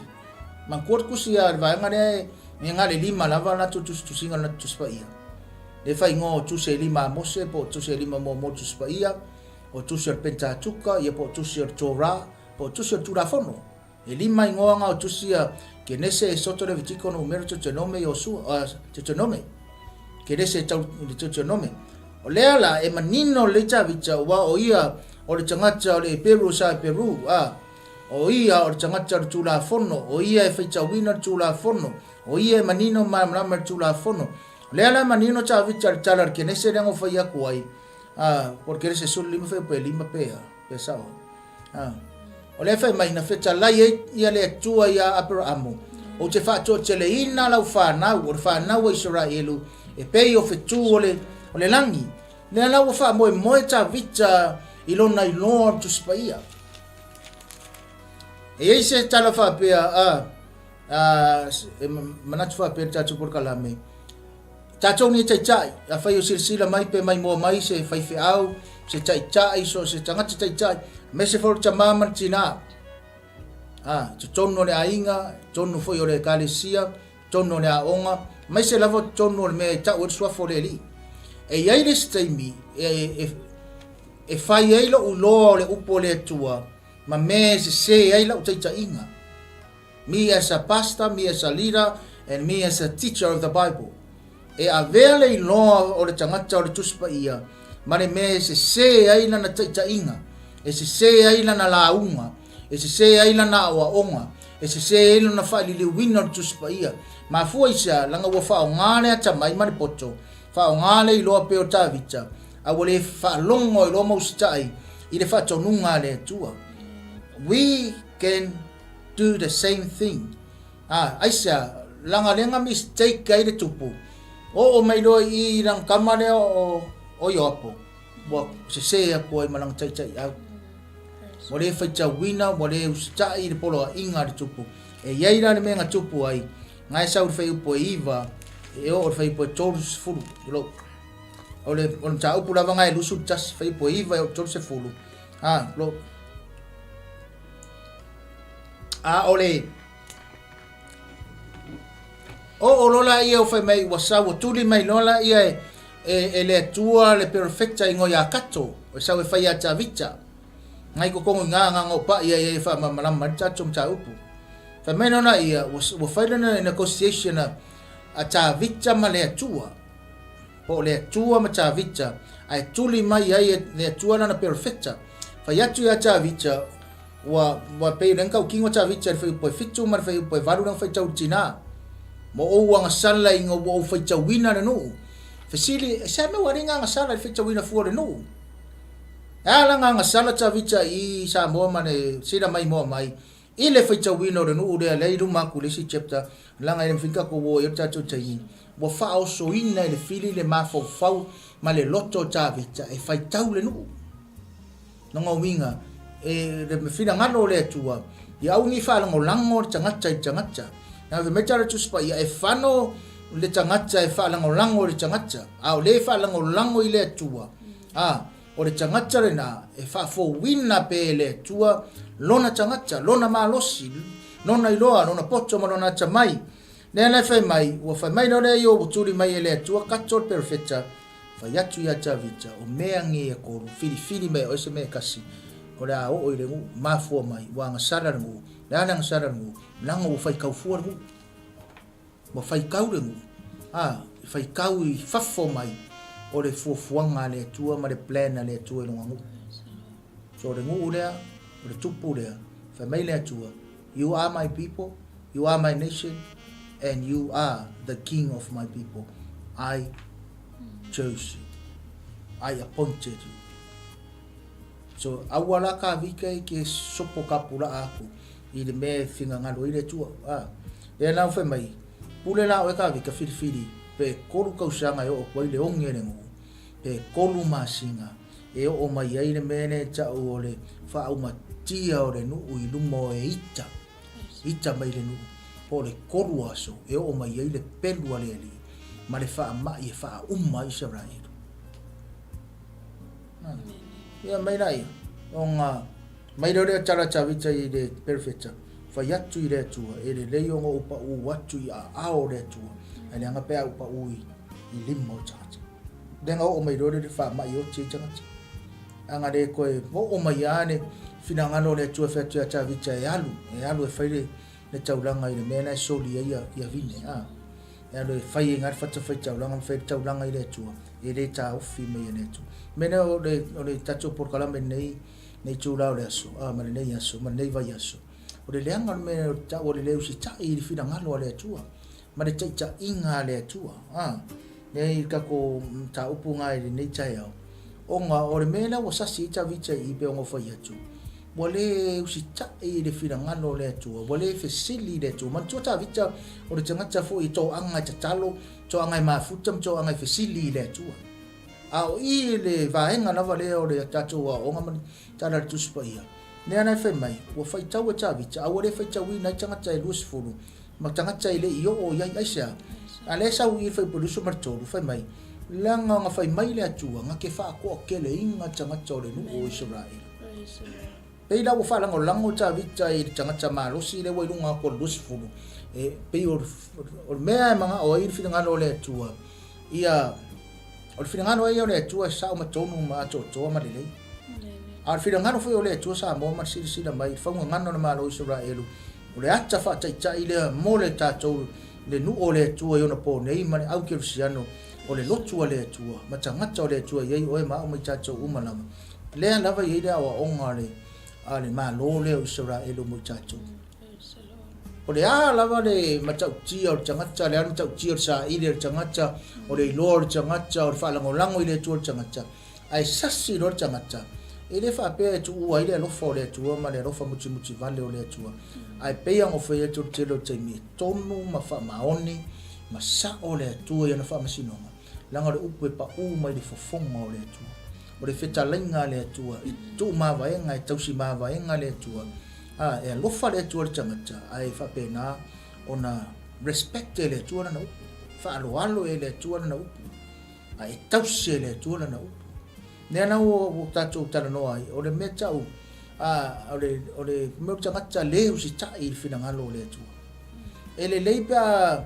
Manatua le tusi a le vaega lea e na le lima lava latou tusitusiga o le latou Tusi Paia. Lea e faaigoa o tusi e lima a Mose po o tusi e lima muamua o le Tusi Paia, o tusi o le Penitatuka, ia po o tusi o le Torah, po o tusi o le Tulafono. E lima igoa na o tusi ia Kenese, Esoto, Levitiko, Numero, Deuteronome, Iosua, Deuteronome. Kenese e tau i le Deuteronome. O lea la e manino lelei Tavita ua o ia o le tagata o le Eperu o sa Eperu, a o ia o le tagata o le Tulafono, o ia e faitauina le Tulafono, o ia e manino ma malamalama i le Tulafono. O lea la e manino Tavita i le tala a le Kenese lea na ou fai atu ai, a, po o le Kenese 15 fai pe 5 pe a, pe sao. A, o lea e fai mai, na fetalai ai ia le Atua iā Aperaamo, Ou te faatoateleina lau fanau, o le fanau a Isaraelu, e pei o fetū o le, o le lagi. Lea la ua faamoemoe Tavita i lona iloa o le Tusi Paia. E i ai se tala faapea, a, a, e manatu faapea le tatou polokalame, Tatou nei taitai, afai o silasila mai pe maimoa mai se faifeau, se taitai, so o se tagata taitai, aemaise foi o le tama ma le tina, a, i totonu o le aiga, i totonu foi o le ekalesia, totonu o le aoga, aemaise lava o totonu o le mea e tau ai le suafa o le Alii. E i ai le isi taimi e, e, e fai ai lou iloa o le upu a le Atua ma mea e sese ai lau taitaiga. Me as a pastor, me as a leader, and me as a teacher of the Bible. E avea le iloa o le tagata o le Tusi Paia ma le mea e sese ai lana taitaiga, e sese ai lana lauga, e sese ai lana aoaoga, e sese ai lona faaliliuina o le Tusi Paia. Mafua i sea, leaga ua faaaoga le atamai ma le poto, faaaoga le iloa pei o Tavita, a ua le faalogo ai loa ma usitai i le faatonuga a le Atua. We can do the same thing. A, aisea, leaga lea na mistake ai le tupu, oo mai loa i i lana tama lea o, o Ioapo, ua sese atu ai ma lana taitaiau. Ua le faitauina, ua le usitai i le poloaiga a le tupu. E i ai la le mea na tupu ai, na e sau i le fuaiupu e 9, e oo i le fuaiupu e 30, tulou. O le, o le mataupu lava na e 21, fuaiupu e 9 e oo i le 30, a, tulou. A o le oo loa laia ua fai mai ua sau ua tuli mai loa laia e, e, e le Atua le perofeta igoa ia Kato e sau e fai ia Tavita. Ngai totonu i ngā agaga o paʻi ai ai e faamalamalama ai le tatou mataupu. Fai mai loa laia ua, ua fai lana negotiation a, a Tavita ma le Atua. Po o le Atua ma Tavita, ae tuli mai ai e le Atua lana perofeta. Fai atu ia Tavita, Ua, ua pei o lea na tautino Tavita i le fuaiupu e 7 ma le fuaiupu e 8 lea na faitau i le tina. Ma ou agasala ina ua ou faitauina le nuu. Fesili, e se a mea ua alii na agasala i le faitauina fua o le nuu? E a la na agasala Tavita i Samoa ma le sila maimoa mai i le faitauina o le nuu lea, lea i luma atu i le isi chapter, leaga e le mafai ona tatou o i ai le tatou taimi, ua faaosoina e le fili le mafaufau ma le loto o Tavita e faitau le nuu. Lona uiga, e le finagalo o le Atua, ia aua ne i faalagolago le tagata i le tagata. Leaga fai mai tala Tusi Paia, e fano le tagata e faalagolago i le tagata, a o le faalagolago i le Atua, a, o le tagata lena e faafouina pea e le Atua lona tagata, lona malosi, lona iloa, lona poto ma lona atamai. Lea la e fai mai, ua fai mai loa lea i ua tuli mai e le Atua kato le perofeta, Fai atu ia Tavita, o mea nei e kolu, filifili mai e oe se mea e kasi, o le a oo i le nuu, mafua mai, ua agasala le nuu, le a le agasala le nuu, leaga ua faitau fua le nuu. Ua faitau le nuu, a, faitau i fafo mai o le fuafuaga a le Atua ma le plan a le Atua i lona nuu. So o le nuu lea, o le tupu lea, fai mai le Atua, you are my people, you are my nation, and you are the king of my people. I chose you. I appointed you. So, aua la ka vika i ke sopo ka pula'a aku i le mea e fingagalo ai le Atua. Ah, lea la fai mai, pule la oe ka vika filifili pe kolu kausaga e oo atu ai le oge le nuu, pe kolu masina e oo mai ai le mea lea e ta'u o le faaumatia o le nuu i luma o e ita, ita mai le nuu, po o le kolu aso e oo mai ai le pelu a le Alii ma le faamai e faauma ai Isaraelu. Ia mai laia, ona mai lea o le tala Tavita i le perofeta, fai atu i le Atua, e lelei ona ou pau atu i aao o le Atua, ae leaga pe a ou pau i lima o tagata. Lea na oo mai loa le faamai oti ai tagata. A na le toe oo mai lava le finagalo o le Atua e fai atu ia Tavita e alu, e alu e fai le, le taulaga i le mea la e soli ai ia, ia vine. A, e alu e fai ai i ina le fatafaitaulaga ma fai le taulaga i le Atua, e le taofi mai e le Atua. O le mea lea o le, o le tatou polokalame i lenei, lenei itula o le aso, a, ma lenei aso, ma lenei vaiaso, o le leaga o le mea o le tau o le le usitai i le finagalo a le Atua, ma le taitaiga a le Atua. A, lea i le tatou mataupu lena i lenei taeao, ona o le mea lea ua sasi ai Tavita i i pei ona ou fai atu, ua le usitai i le finagalo o le Atua, ua le fesili i le Atua. Manatua Tavita o le tagata foi e toaga e tatalo, toaga e mafuta ma toaga e fesili i le Atua. A o i i le vaega lava lea o le tatou aoaoga ma le Tala o le Tusi Paia, lea la e fai mai, ua faitau e Tavita, a ua le faitauina ai tagata e 20 ma tagata e le i oo i ai. Aisea? A lea e sau i i le Fuaiupu 23, fai mai, Leaga na fai mai le Atua, na te faatoateleiga tagata o le nuu o Isaraelu. Pei la ua faalagolago Tavita i le tagata malosi lea ua i luga atu o le 20, e pei o le mea e manao ai le finagalo o le Atua, ia, o le finagalo lava ia o le Atua e sao ma tonu ma atoatoa ma lelei. A o le finagalo foi o le Atua Samoa ma le silasila mai i le faugagana o le Malo o Isaraelu, o le ata faataitai lea mo le tatou le nuu o le Atua i ona po nei ma le au kerisiano o le lotu a le Atua ma tagata o le Atua e i ai oe ma au ma i tatou uma lava. Lea lava e i ai le aoaoga a le, a le Malo lea o Isaraelu mo i tatou. O le a lava le matautia o le tagata, le a le matautia o le saili a le tagata, o le iloa o le tagata, o le faalagolago i le Atua o le tagata, ae sasi loa le tagata, e le faapea e tuua ai le alofa o le Atua ma le alofa mutimuti vale o le Atua. Ae pei lava ona ou fai atu i le tele o taimi, e tonu ma faamaoni ma sao le Atua i ana faamasinoga, leaga o le upu e pau mai le fofoga o le Atua. O le fetalaiga a le Atua, e tuumavaega, e tausi mavaega le Atua. A, e alofa le Atua i le tagata, ae faapena ona respect e le Atua lana upu, faaaloalo e le Atua lana upu, a e tausi e le Atua lana upu. Lea la ua, ua tatou talanoa ai, o le mea tau, a, o le, o le mea o le tagata le usitai i le finagalo o le Atua. E lelei pe a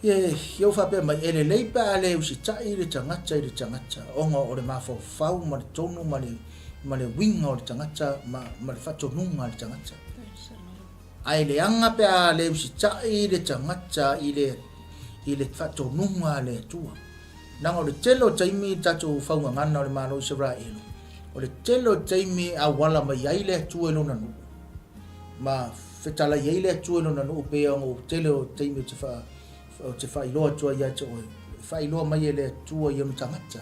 Ia ua faapea mai, e lelei pe a le usitai le tagata i le tagata ona o le mafaufau ma le tonu ma le, ma le uiga o le tagata ma, ma le faatonuga a le tagata. Ae leaga pe a le usitai le tagata i le, i le faatonuga a le Atua. Leaga o le tele o taimi i tatou faugagana o le Malo o Isaraelu, o le tele o taimi e auala mai ai le Atua i lona nuu, ma fetalai ai le Atua i lona nuu pei ona o tele o taimi ou te faa, ou te faailoa atu ai ia te oe, e faailoa mai e le Atua i ona tagata.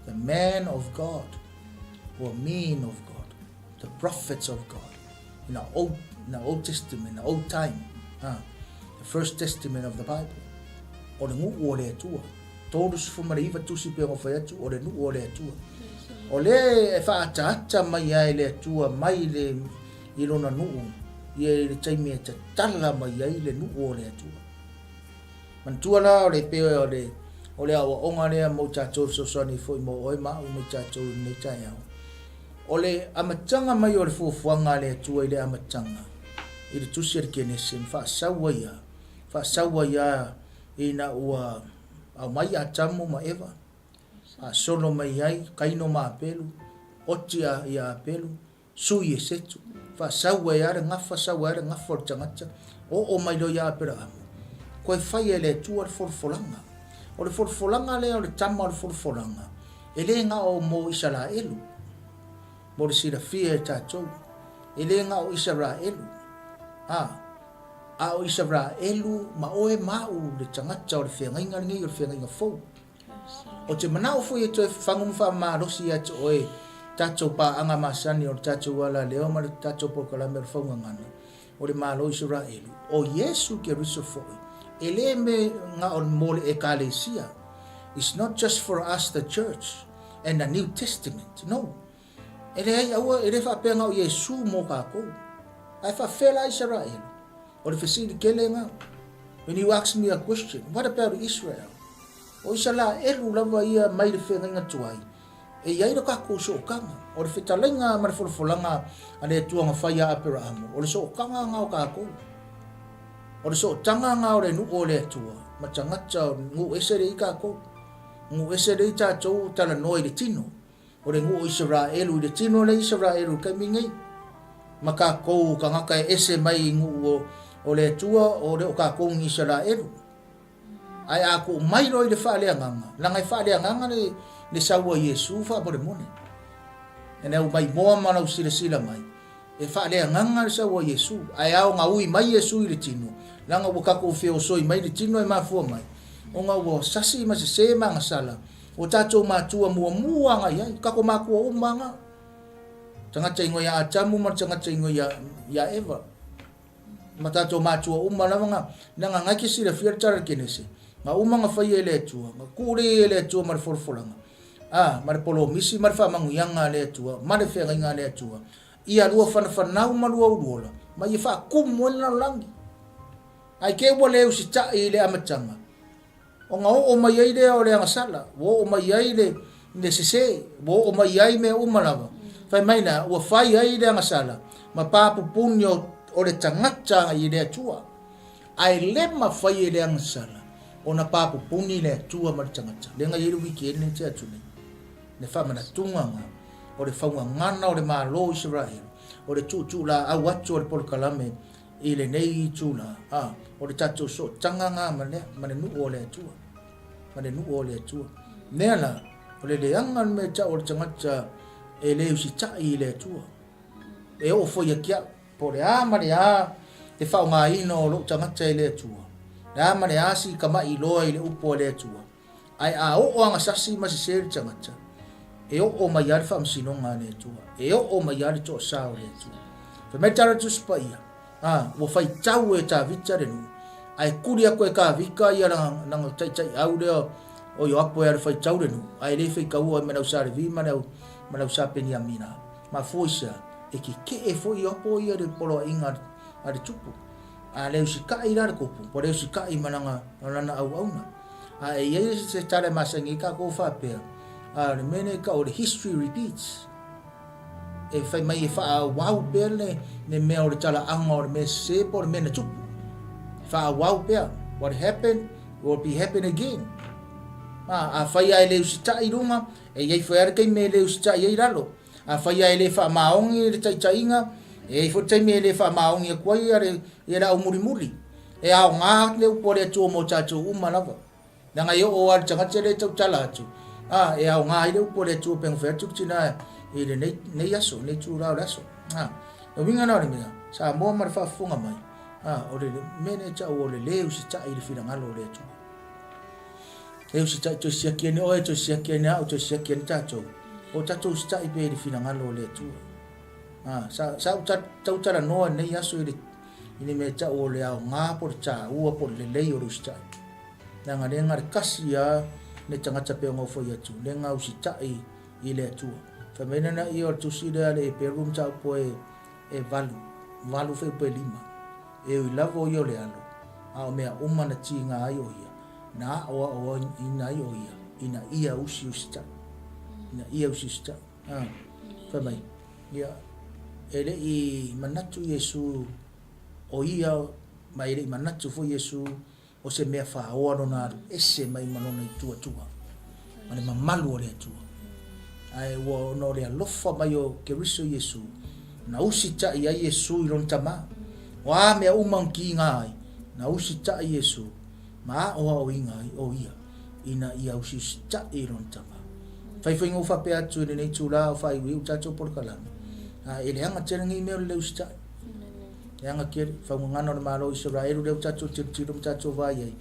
The man of God, or men of God, the prophets of God, in the Old, in the Old Testament, in the Old Time, the First Testament of the Bible, o le nuu o le Atua. 39 tusi pei ona fai atu, o le nuu o le Atua. O lea e faaataata mai ai le Atua mai le, i lona nuu, ia i le taimi e tatala mai ai le nuu o le Atua. Manatua la o le pei o le, o le aoaoga lea mo tatou fesoasoani foi mo oe ma au ma i tatou i lenei taeao. O le amataga mai o le fuafuaga a le Atua i le amataga, i le tusi a le Kenese, ma faasau ai a, faasau ai a ina ua aumai Atamu ma Eva, faasolo mai ai Kaino ma Apelu, oti a ia Apelu, sui e Setu, faasau ai a le gafa, sau ai a le gafa o le tagata, oo mai loa ia Aperaamu, toe fai e le Atua le folafolaga. O le folafolaga lea o le tama o le folafolaga, e le na o mo Isaraelu, mo le silafia e tatou, e le na o Isaraelu, a, a o Isaraelu ma oe ma au le tagata o le feagaiga lenei o le feagaiga fou. Ou te manao foi e toe fafagu ma faamalosi ia te oe tatou paaga masani o le tatou alaleo ma le tatou polokalame o le faugagana o le Malo o Isaraelu, o Iesu Keriso foi, e le me na o mo le Ekalesia. It's not just for us the church and the New Testament. No. E leai, aua, e le faapea na o Iesu mo kākou. Ae faafefea la Isaraelu? O le fesili tele na. When you ask me a question, what about Israel? O Isaraelu lava ia mai le feagaiga tuai, e i ai lo tatou sootaga. O le fetalaiga ma le folafolaga a le Atua na fai ia Aperaamu, o le sootaga na o tatou. O le sootaga na o le nuu o le Atua, ma tagata o nuu ese lea i tatou. Nuu ese lea i tatou talanoa i le tino. O le nuu o Isaraelu i le tino lea Isaraelu i le taimi nei. Ma tatou tagata e ese mai i nuu o le Atua, o le o tatou ni Isaraelu. Ae a tuu mai loa i le faaleagaga, leaga e faaleagaga le, le sau a Iesu faamolemole. E lau maimoa ma lau silasila mai, e faaleagaga le sau a Iesu. Ae ao na ui mai Iesu i le tino, leaga ua tatou feosoi mai le tino e mafua mai, ona ua sasi ma sese ma agasala, ua tatou matua muamua agai ai, tatou matua uma aga. Tagata ingoa ia Atamu ma le tagata ingoa ia, ia Eva. Ma tatou matua uma lava na, leaga ngai ke silafia le tala le Kenese, na uma na faia e le Atua, na tuu lea e le Atua ma le folafolaga, a, ma le polomisi ma le faamanuiaga a le Atua, ma le feagaiga a le Atua, ia lua fanafanau ma lua uluola, ma ia faatumu ai le lalolagi. Ae te i ua le usitai i le amataga, ona oo mai ai lea o le agasala, ua oo mai ai le, le sese, ua oo mai ai mea uma lava. Fai mai la, ua fai ai le agasala ma papupuni o, o le tagata i le Atua. Ae le mafai e le agasala ona papupuni le Atua ma le tagata. Lea na i ai le weekend lea na tea atu nei. Le faamanatuga na o le faugagana o le Malo o Isaraelu, o le tuutuulaau atu o le polokalame i lenei itula, a, o le tatou sootaga na ma le, ma le nuu o le Atua. Ma le nuu o le Atua. Mea la, o le leaga le mea tau o le tagata e le usitai i le Atua. E oo foi ia te au, po o le a ma le a le faaaogaina o lou tagata e le Atua, le a ma le a si tama'i loa i le upu a le Atua, ae a oo agasasi ma sese le tagata, e oo mai lava le faamasinoga a le Atua, e oo mai lava le toasa o le Atua. Fai mai le tala a le Tusi Paia, a, ua faitau e Tavita le nuu, ae kuli atu e Tavita ia lana, lana taitaiau lea o Ioapo e alu faitau le nuu, ae le faitaua ai ma le au Sa Levi ma le au, ma le au Sa Peniamina. Mafua i se a? E keke'e foi Ioapo ia i le poloaiga a le tupu. A le usita'i la le tupu, ua le usita'i ma lana, ma lana auauna. A e i ai se tala e masani ai tatou faapea, a o le mea lenei e tau o le history repeats. E fai mai e faaauau pea le, le mea o le talaaga o le mea sese po o le mea na tupu. E faaauau pea. What happened will be happen again. A, afai lava e le usitai i luga, e i ai foi lava le taimi e le usitai ai i lalo. Afai lava e le faamaoni le taitaiga, e i ai foi le taimi e le faamaoni atu ai ia le, ia le aumulimuli. E aoga le upu a le Atua mo tatou uma lava. Leaga e oo lava i le tagata lea e tautala atu, a, e aoga ai le upu a le Atua pe na fai atu le tina i lenei, lenei aso, lenei itula o le aso. A, le uiga lena o le mea, Samoa ma le faafofoga mai, a, o le mea lea e tau o le le usitai i le finagalo o le Atua. E usitai toe siaki ane oe, toe siaki ane au, toe siaki ane tatou. O tatou usitai pea i le finagalo o le Atua. A, sa, sa ou tautalanoa i lenei aso i le, i le mea tau o le aoga po o le taua po o le lelei o le usitai. Leaga lea na o le tasi lava le tagata pei ona ou fai atu, lea na usitai i le Atua. Fai mai lana ia o le tusi lea a le Eperu mataupu e, e valu, valu fuaiupu e lima. E ui lava o ia o le alo, a o mea uma na tiga ai o ia, na aoaoina ai o ia, ina ia usiusitai. Ina ia usiusitai. A, fai mai, ia, e le i manatu Iesu o ia, ma e le i manatu foi Iesu o se mea faoa lona alu ese mai ma lona ituatua, ma le mamalu o le Atua. Ae ua ona o le alofa mai o Keriso Iesu, na usitai ai Iesu i lona Tama. O a mea uma na kiga ai, na usitai Iesu ma aoaoina ai o ia, ina ia usiusitai i lona Tama. Fai foi na ou faapea atu i lenei itula o faaiuiu tatou polokalame, a e leaga tele nei mea o le le usitai. Leaga tele, faugagana o le Malo o Isaraelu lea ua tatou tilotilo ma tatou vaai ai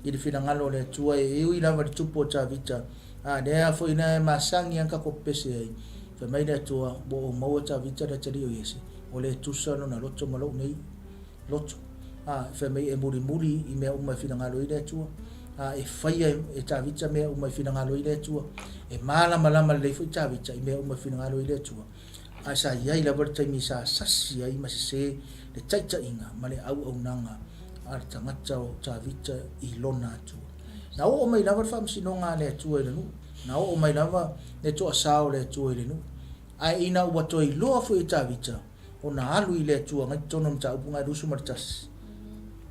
i le finagalo o le Atua e ui lava i le tupu o Tavita, a lea foi na e masani lava na tatou pepese ai. Fai mai le Atua, ua ou maua Tavita le atalii o Iese, ua le tusa lona loto ma lou nei loto. A, fai mai e mulimuli i mea uma e finagalo ai le Atua. A, e faia e Tavita mea uma e finagalo ai le Atua. E malamalama lelei foi Tavita i mea uma e finagalo ai le Atua. Ae sa i ai lava le taimi sa sasi ai ma sese le taitaiga ma le auaunaga a le tagata o Tavita i lona Atua. Na oo mai lava le faamasinoga a le Atua i le nuu, na oo mai lava le toasā o le Atua i le nuu. Ae ina ua toe iloa foi e Tavita ona alu i le Atua ngai totonu o mataupu ngai 21,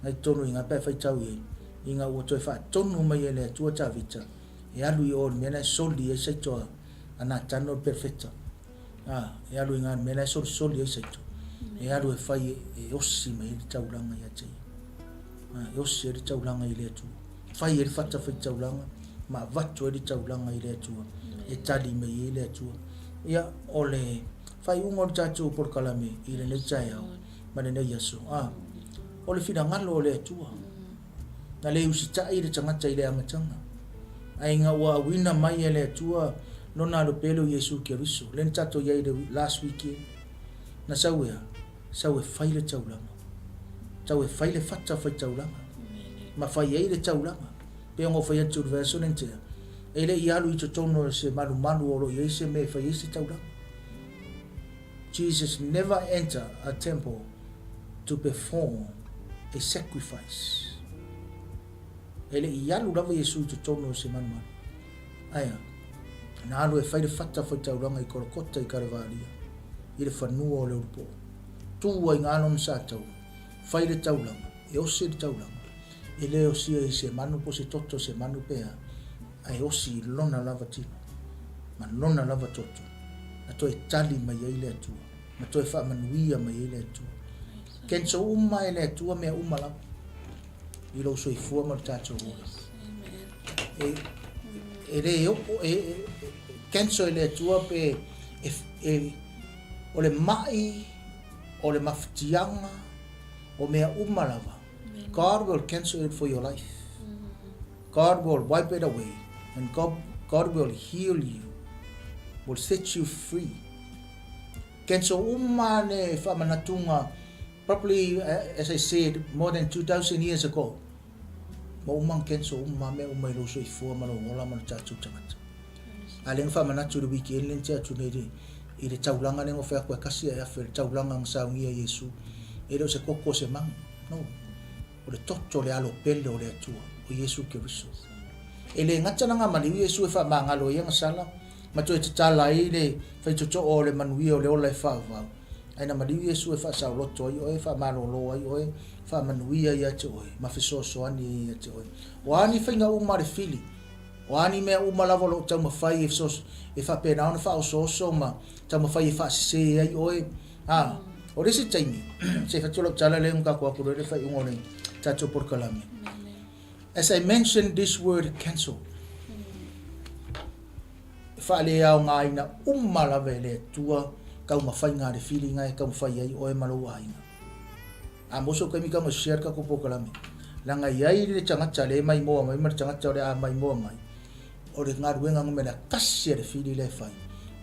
ngai totonu i ina pe a faitau i ai, ina ua toe faatonu mai e le Atua Tavita e alu i o i le mea la e soli ai saito a Natano le perofeta. A, e alu i ngā mea la e solisoli ai saito. E alu e fai e osi mai ai le taulaga ia te ia. A, e osi ai le taulaga i le Atua. Fai ai le fata faitaulaga ma avatu ai le taulaga i le Atua. E tali mai ai le Atua. Ia, o le faaiuga o le tatou polokalame i lenei taeao ma lenei aso. A, o le finagalo o le Atua. Na le usitai le tagata i le amataga, ae ina ua auina mai e le Atua Lona Alo Pele o Iesu Keriso, lea na tatou i ai i le last weekend, na sau e a? Sau e fai le taulaga. Sau e fai le fata faitaulaga, ma fai ai le taulaga. Pei ona ou fai atu i le vaiaso lea na tea, e le i alu i totonu o se malumalu o lo o i ai se mea e fai ai se taulaga. Jesus never enter a temple to perform. A sacrifice. E le i alu lava Iesu i totonu o se manumalu. Ae a? Na alu e fai le fata faitaulaga i Kolokota i Kalevalia, i le fanua o le Ulupoo. Tu ai i ina lona satauro, fai le taulaga, e osi le taulaga, e le osia i se manu po o se toto o se manu pe a, ae osi i lona lava tino ma lona lava toto, na toe tali mai ai le Atua, ma toe faamanuia mai ai le Atua. Cancel uma e le Atua mea uma lava i lou soifua ma le tatou ola. E, e le oo, e, e, cancel e le Atua pe e, e, o le mai, o le mafatiaga, o mea uma lava. God will cancel it for your life. God will wipe it away and God, God will heal you, will set you free. Cancel uma le faamanatuga probably as I said more than 2000 years ago. Ua uma ona cancel uma mea uma i lou soifua ma lou ola ma lo tatou tagata. A lea na faamanatu i le weekend lea na tea atu nei i le taulaga lea na fai atu e kasi ae afe le taulaga na saunia e Iesu. E le o se koko o se manu. No. O le toto o le alo pele o le Atua, o Iesu Keriso. E le gata la gamaliu Iesu e faamagalo ai ana sala ma toe tatala ai le faitotoo o le manuia o le ola e faavavau, ae na maliu Iesu e faasaoloto ai oe, faamalolo ai oe, faamanuia ia te oe, ma fesoasoani ai ia te oe. O a ni faiga uma a le fili, o a ni mea uma lava o lo o taumafai e e faapena ona faaosooso ma taumafai e faasese ai oe, a, o le isi taimi, se i fai atu lau tala lea na tatou atu loa i le faaiuga o le tatou polokalame. As I mentioned this word cancel, e faaleaogaina uma lava e le Atua taumafaiga a le filiga e taumafai ai oe ma lou aiga. A mo so kaimi ka mo share ka ko polokalame. Leaga e i ai le tagata lea e maimoa mai ma le tagata o le a maimoa mai, o le galuega numera tasi a le fili lea e fai,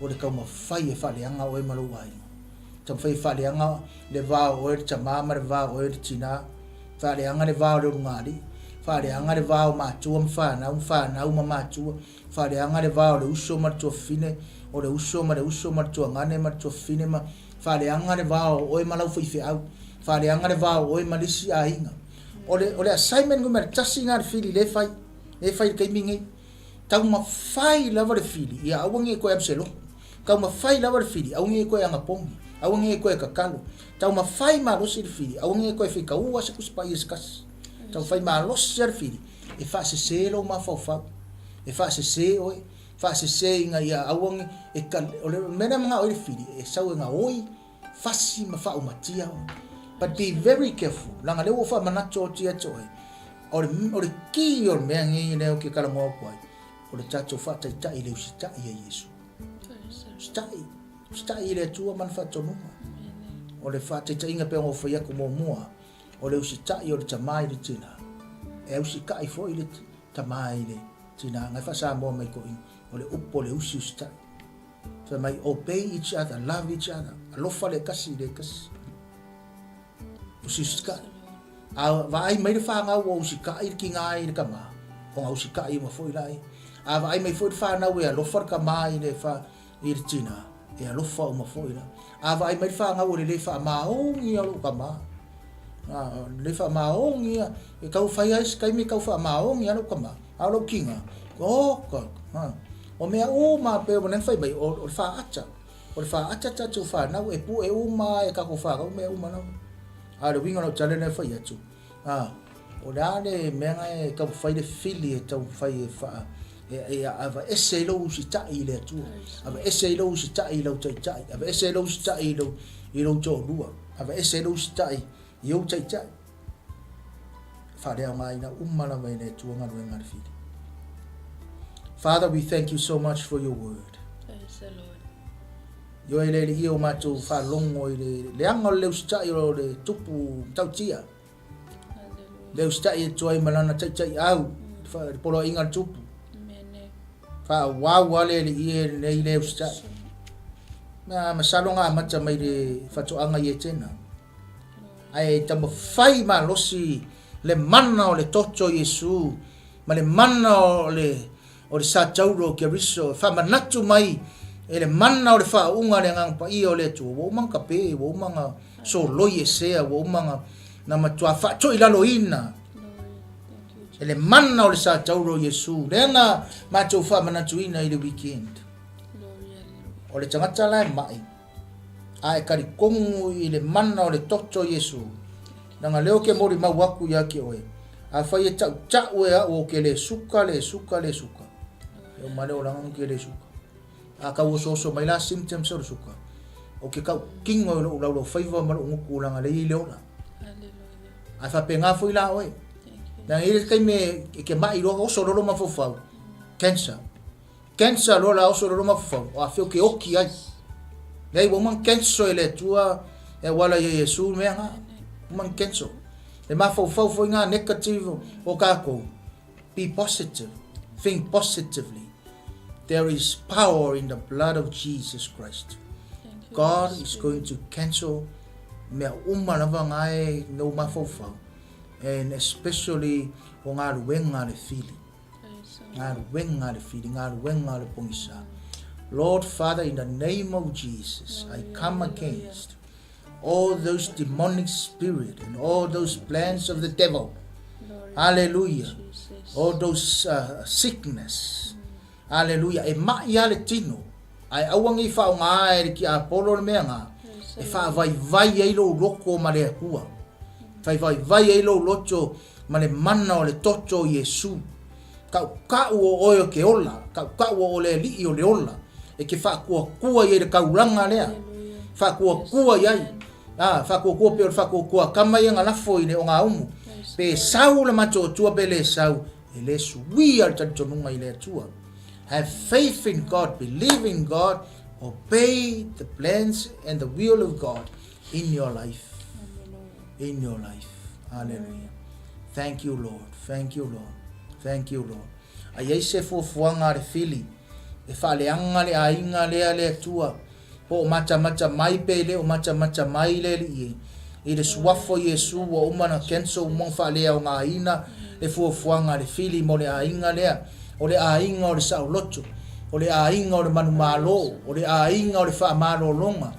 o le taumafai e faaleaga oe ma lou aiga. Taumafai e faaleaga le va o oe le tama ma le va o oe le tina, faaleaga le va o le ulugalii, faaleaga le va o matua ma fanau, ma fanau ma matua, faaleaga le va o le uso ma le tuafafine, o le uso ma le uso ma le tuagane ma le tuafafine ma faaleaga le va o oe ma lau faifeau, faaleaga le va o oe ma le isi aiga. O le, o le assignment numera tasi lena a le fili lea e fai, lea e fai i le taimi lenei. Taumafai lava le fili ia aua ne i toe Abiselomu. Taumafai lava le fili aua ne i toe Anapogi, aua ne i toe tatalo. Taumafai malosi le fili aua ne i toe faitaua se Tusi Paia se tasi. Taumafai malosi lava le fili e faasese lou mafaufau, e faasese oe, faasese ina ia aua ne i e o le mea lea e manao ai le fili e sau e gaoi, fasi ma faaumatia oe. But be very careful, leaga lea ua ou faamanatu atu ia te oe, o le, o le ki o le mea nei lea ou te talanoa atu ai, o le tatou faataitai i le usitai ia Iesu. Usitai, usitai i le Atua ma le faatonuga. O le faataitaiga pei ona ou fai atu muamua, o le usitai o le tama i le tina, e usitai foi le tama i le tina. Na e faa-Samoa mai toeaiina, o le upu o le usi usitai. Fai mai, obey each other, love each other, alofa le tasi i le tasi. Usiusikai. A vaai mai le fanau ua usikai le kina i le tama, ona usikai uma foi laia. A vaai mai foi le fanau e alofa le tama i le, fa, i le tina, e alofa uma foi la. A vaai mai le fanau o le le faamaoni ia lou tama, a, le faamaoni ia, e tau fai ai se taimi e tau faamaoni ia lou tama, a o lou kina, oka, a, o mea uma pei ona fai mai, o, o le faata. O le faata tatou fanau e pue uma e tatou fanau mea uma lava. A o le uiga o lau tala lea e fai atu, a, o le a le mea na e taumafai le fili e taumafai e faa, e, e aveese ai lou usitai i le Atua, aveese ai lou usitai i lau taitai, aveese ai lou usitai i lou, i lou toalua, aveese ai lou usitai i ou taitai. E faaleaogaina uma lava e le Atua galuega a le fili. Father, we thank you so much for your word. Praise the Lord. Ioe le alii o matou faalogo i le leaga o le usitai o le tupu matautia. Le usitai e tuai ma lana taitaiau, le poloaiga a le tupu. Faaauau lava le alii e lenei le usitai. Na masalo na amata mai le faatoaga i Etena. Ae taumafai malosi le mana o le toto o Iesu ma le mana o le o le Satauro o Keriso e faamanatu mai e le mana o le faauuga a le Agaga Paia o le Atua, ua uma ona tape, ua uma ona soloi esea, ua uma ona Na matua faatoilaloina e le mana o le satauro o Iesu, lea na matou faamanatuina i le weekend. O le tagata la e mai, a e talitonu i le mana o le toto o Iesu, leaga lea ou te molimau atu ia te oe, afai e tautau e au ou te le suka, le suka, le suka, e uma le olaga ou te le suka. A tau osooso mai la symptoms o le suka, ou te tautino i lou laulaufaiva ma lou gutu leaga lea e i ai le ola. Ae faapena foi la oe. Leaga e i ai le taimi e te mai loa oso loa lou mafaufau, cancer. Cancer loa la oso loa lou mafaufau, o afea ou te oki ai. Leai, ua uma ona cancel e le Atua e auala ia Iesu le mea na. Uma ona cancel. Le mafaufau foi na negative o tatou, be positive, think positively. There is power in the blood of Jesus Christ. God is going to cancel mea uma lava nga e nou mafaufau and especially o galuega a le fili. Galuega a le fili, galuega a le pogisa. Lord Father, in the name of Jesus, I come against all those demonic spirit and all those plans of the devil. Hallelujah. All those sickness. Hallelujah. E mai a le tino. Ae aua nei faaaoga e le tiapolo le mea na e faavaivai ai lou loto ma le Atua. Faivaivai ai lou loto ma le mana o le toto o Iesu. Tautau o oe o ke ola, tautau o le alii o le ola, e ke faatuatua i ai le taulaga lea. Faatuatua i ai. A, faatuatua pe o le faatuatua kama ia na lafo i le ogaumu. Pe sau le matuatua pe le sau, e le suia le talitonuga i le Atua. Have faith in God, believe in God, obey the plans and the will of God in your life. In your life. Hallelujah. Thank you, Lord. Thank you, Lord. Thank you, Lord. A i ai se fuafuaga a le fili, e faaleaga le aiga lea le Atua, po o matamata mai pe le o matamata mai le Alii e, i le suafa o Iesu ua uma ona cancel uma ona faaleaogaina le fuafuaga a le fili mo le aiga lea, o le aiga o le saoloto, o le aiga o le manumalo, o le aiga o le faamalologa,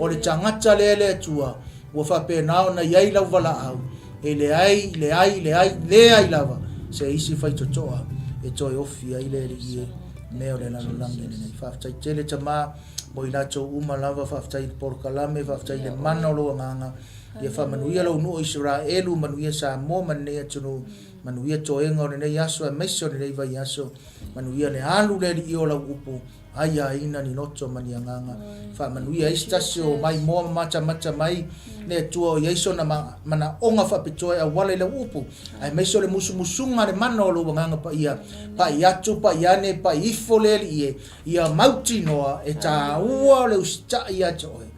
o le tagata lea le Atua ua faapena ona i ai lau valaau, e leai, leai, leai, leai lava se isi faitotoa e toe ofi ai le Alii e mea o le lalolagi lenei. Faafetai tele Tama mo i latou uma lava, faafetai i le polokalame, faafetai i le mana o lou Agaga, ia faamanuia lou nuu o Isaraelu, manuia Samoa ma lenei atunuu, manuia toega o lenei aso aemaise o lenei vaiaso, manuia le alu le Alii o lau upu, aiaina ni loto ma ni agaga. Faamanuia ai se tasi o maimoa ma matamata mai le Atua o i ai sona manaoga faapitoa e auala i lau upu, aemaise o le musumusuga a le mana o lou Agaga Paia, pai atu, pai ane, pai ifo le Alii e, ia mautinoa e tāua o le usitai ia te oe.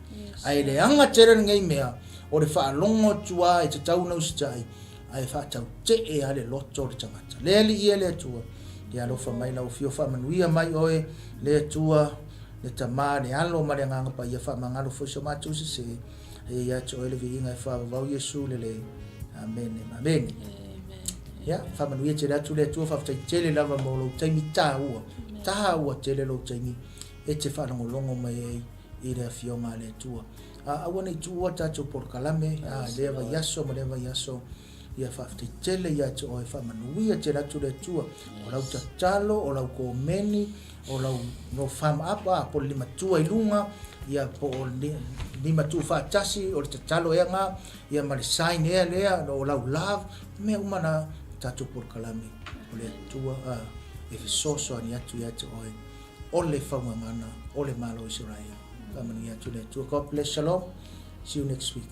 Ae leaga tele lenei mea o le faalogo atu lava e tatau ona usitai, ae faatautee lava le loto o le tagata. Le Alii e le Atua, ia alofa mai lau Afio, faamanuia mai oe, le Atua, le Tama, le Alo ma le Agaga Paia, faamagalo foi so matou sese, ia ia te oe le viiga e faavavau Iesu lelei. Amene ma amene. Ia, faamanuia tele atu le Atua, faafetai tele lava mo lou taimi tāua. Tāua tele lou taimi e te faalogologo mai ai i le Afioga a le Atua. A, aua ne i tuua tatou polokalame, a, i lea vaiaso ma lea vaiaso, ia faafetai tele ia te oe, faamanuia tele atu le Atua. O lau tatalo, o lau komeni, o lau no thumb up, a, po o le limatua i luga, ia po o le lima tuufaatasi, o le tatalo ea na, ia ma le sign ea lea, o lau love, mea uma na tatou polokalame, o le Atua, a, e fesoasoani atu ia te oe, o le faugagana o le Malo o Isaraelu. Faamanuia atu le Atua. God bless, shalom. See you next week.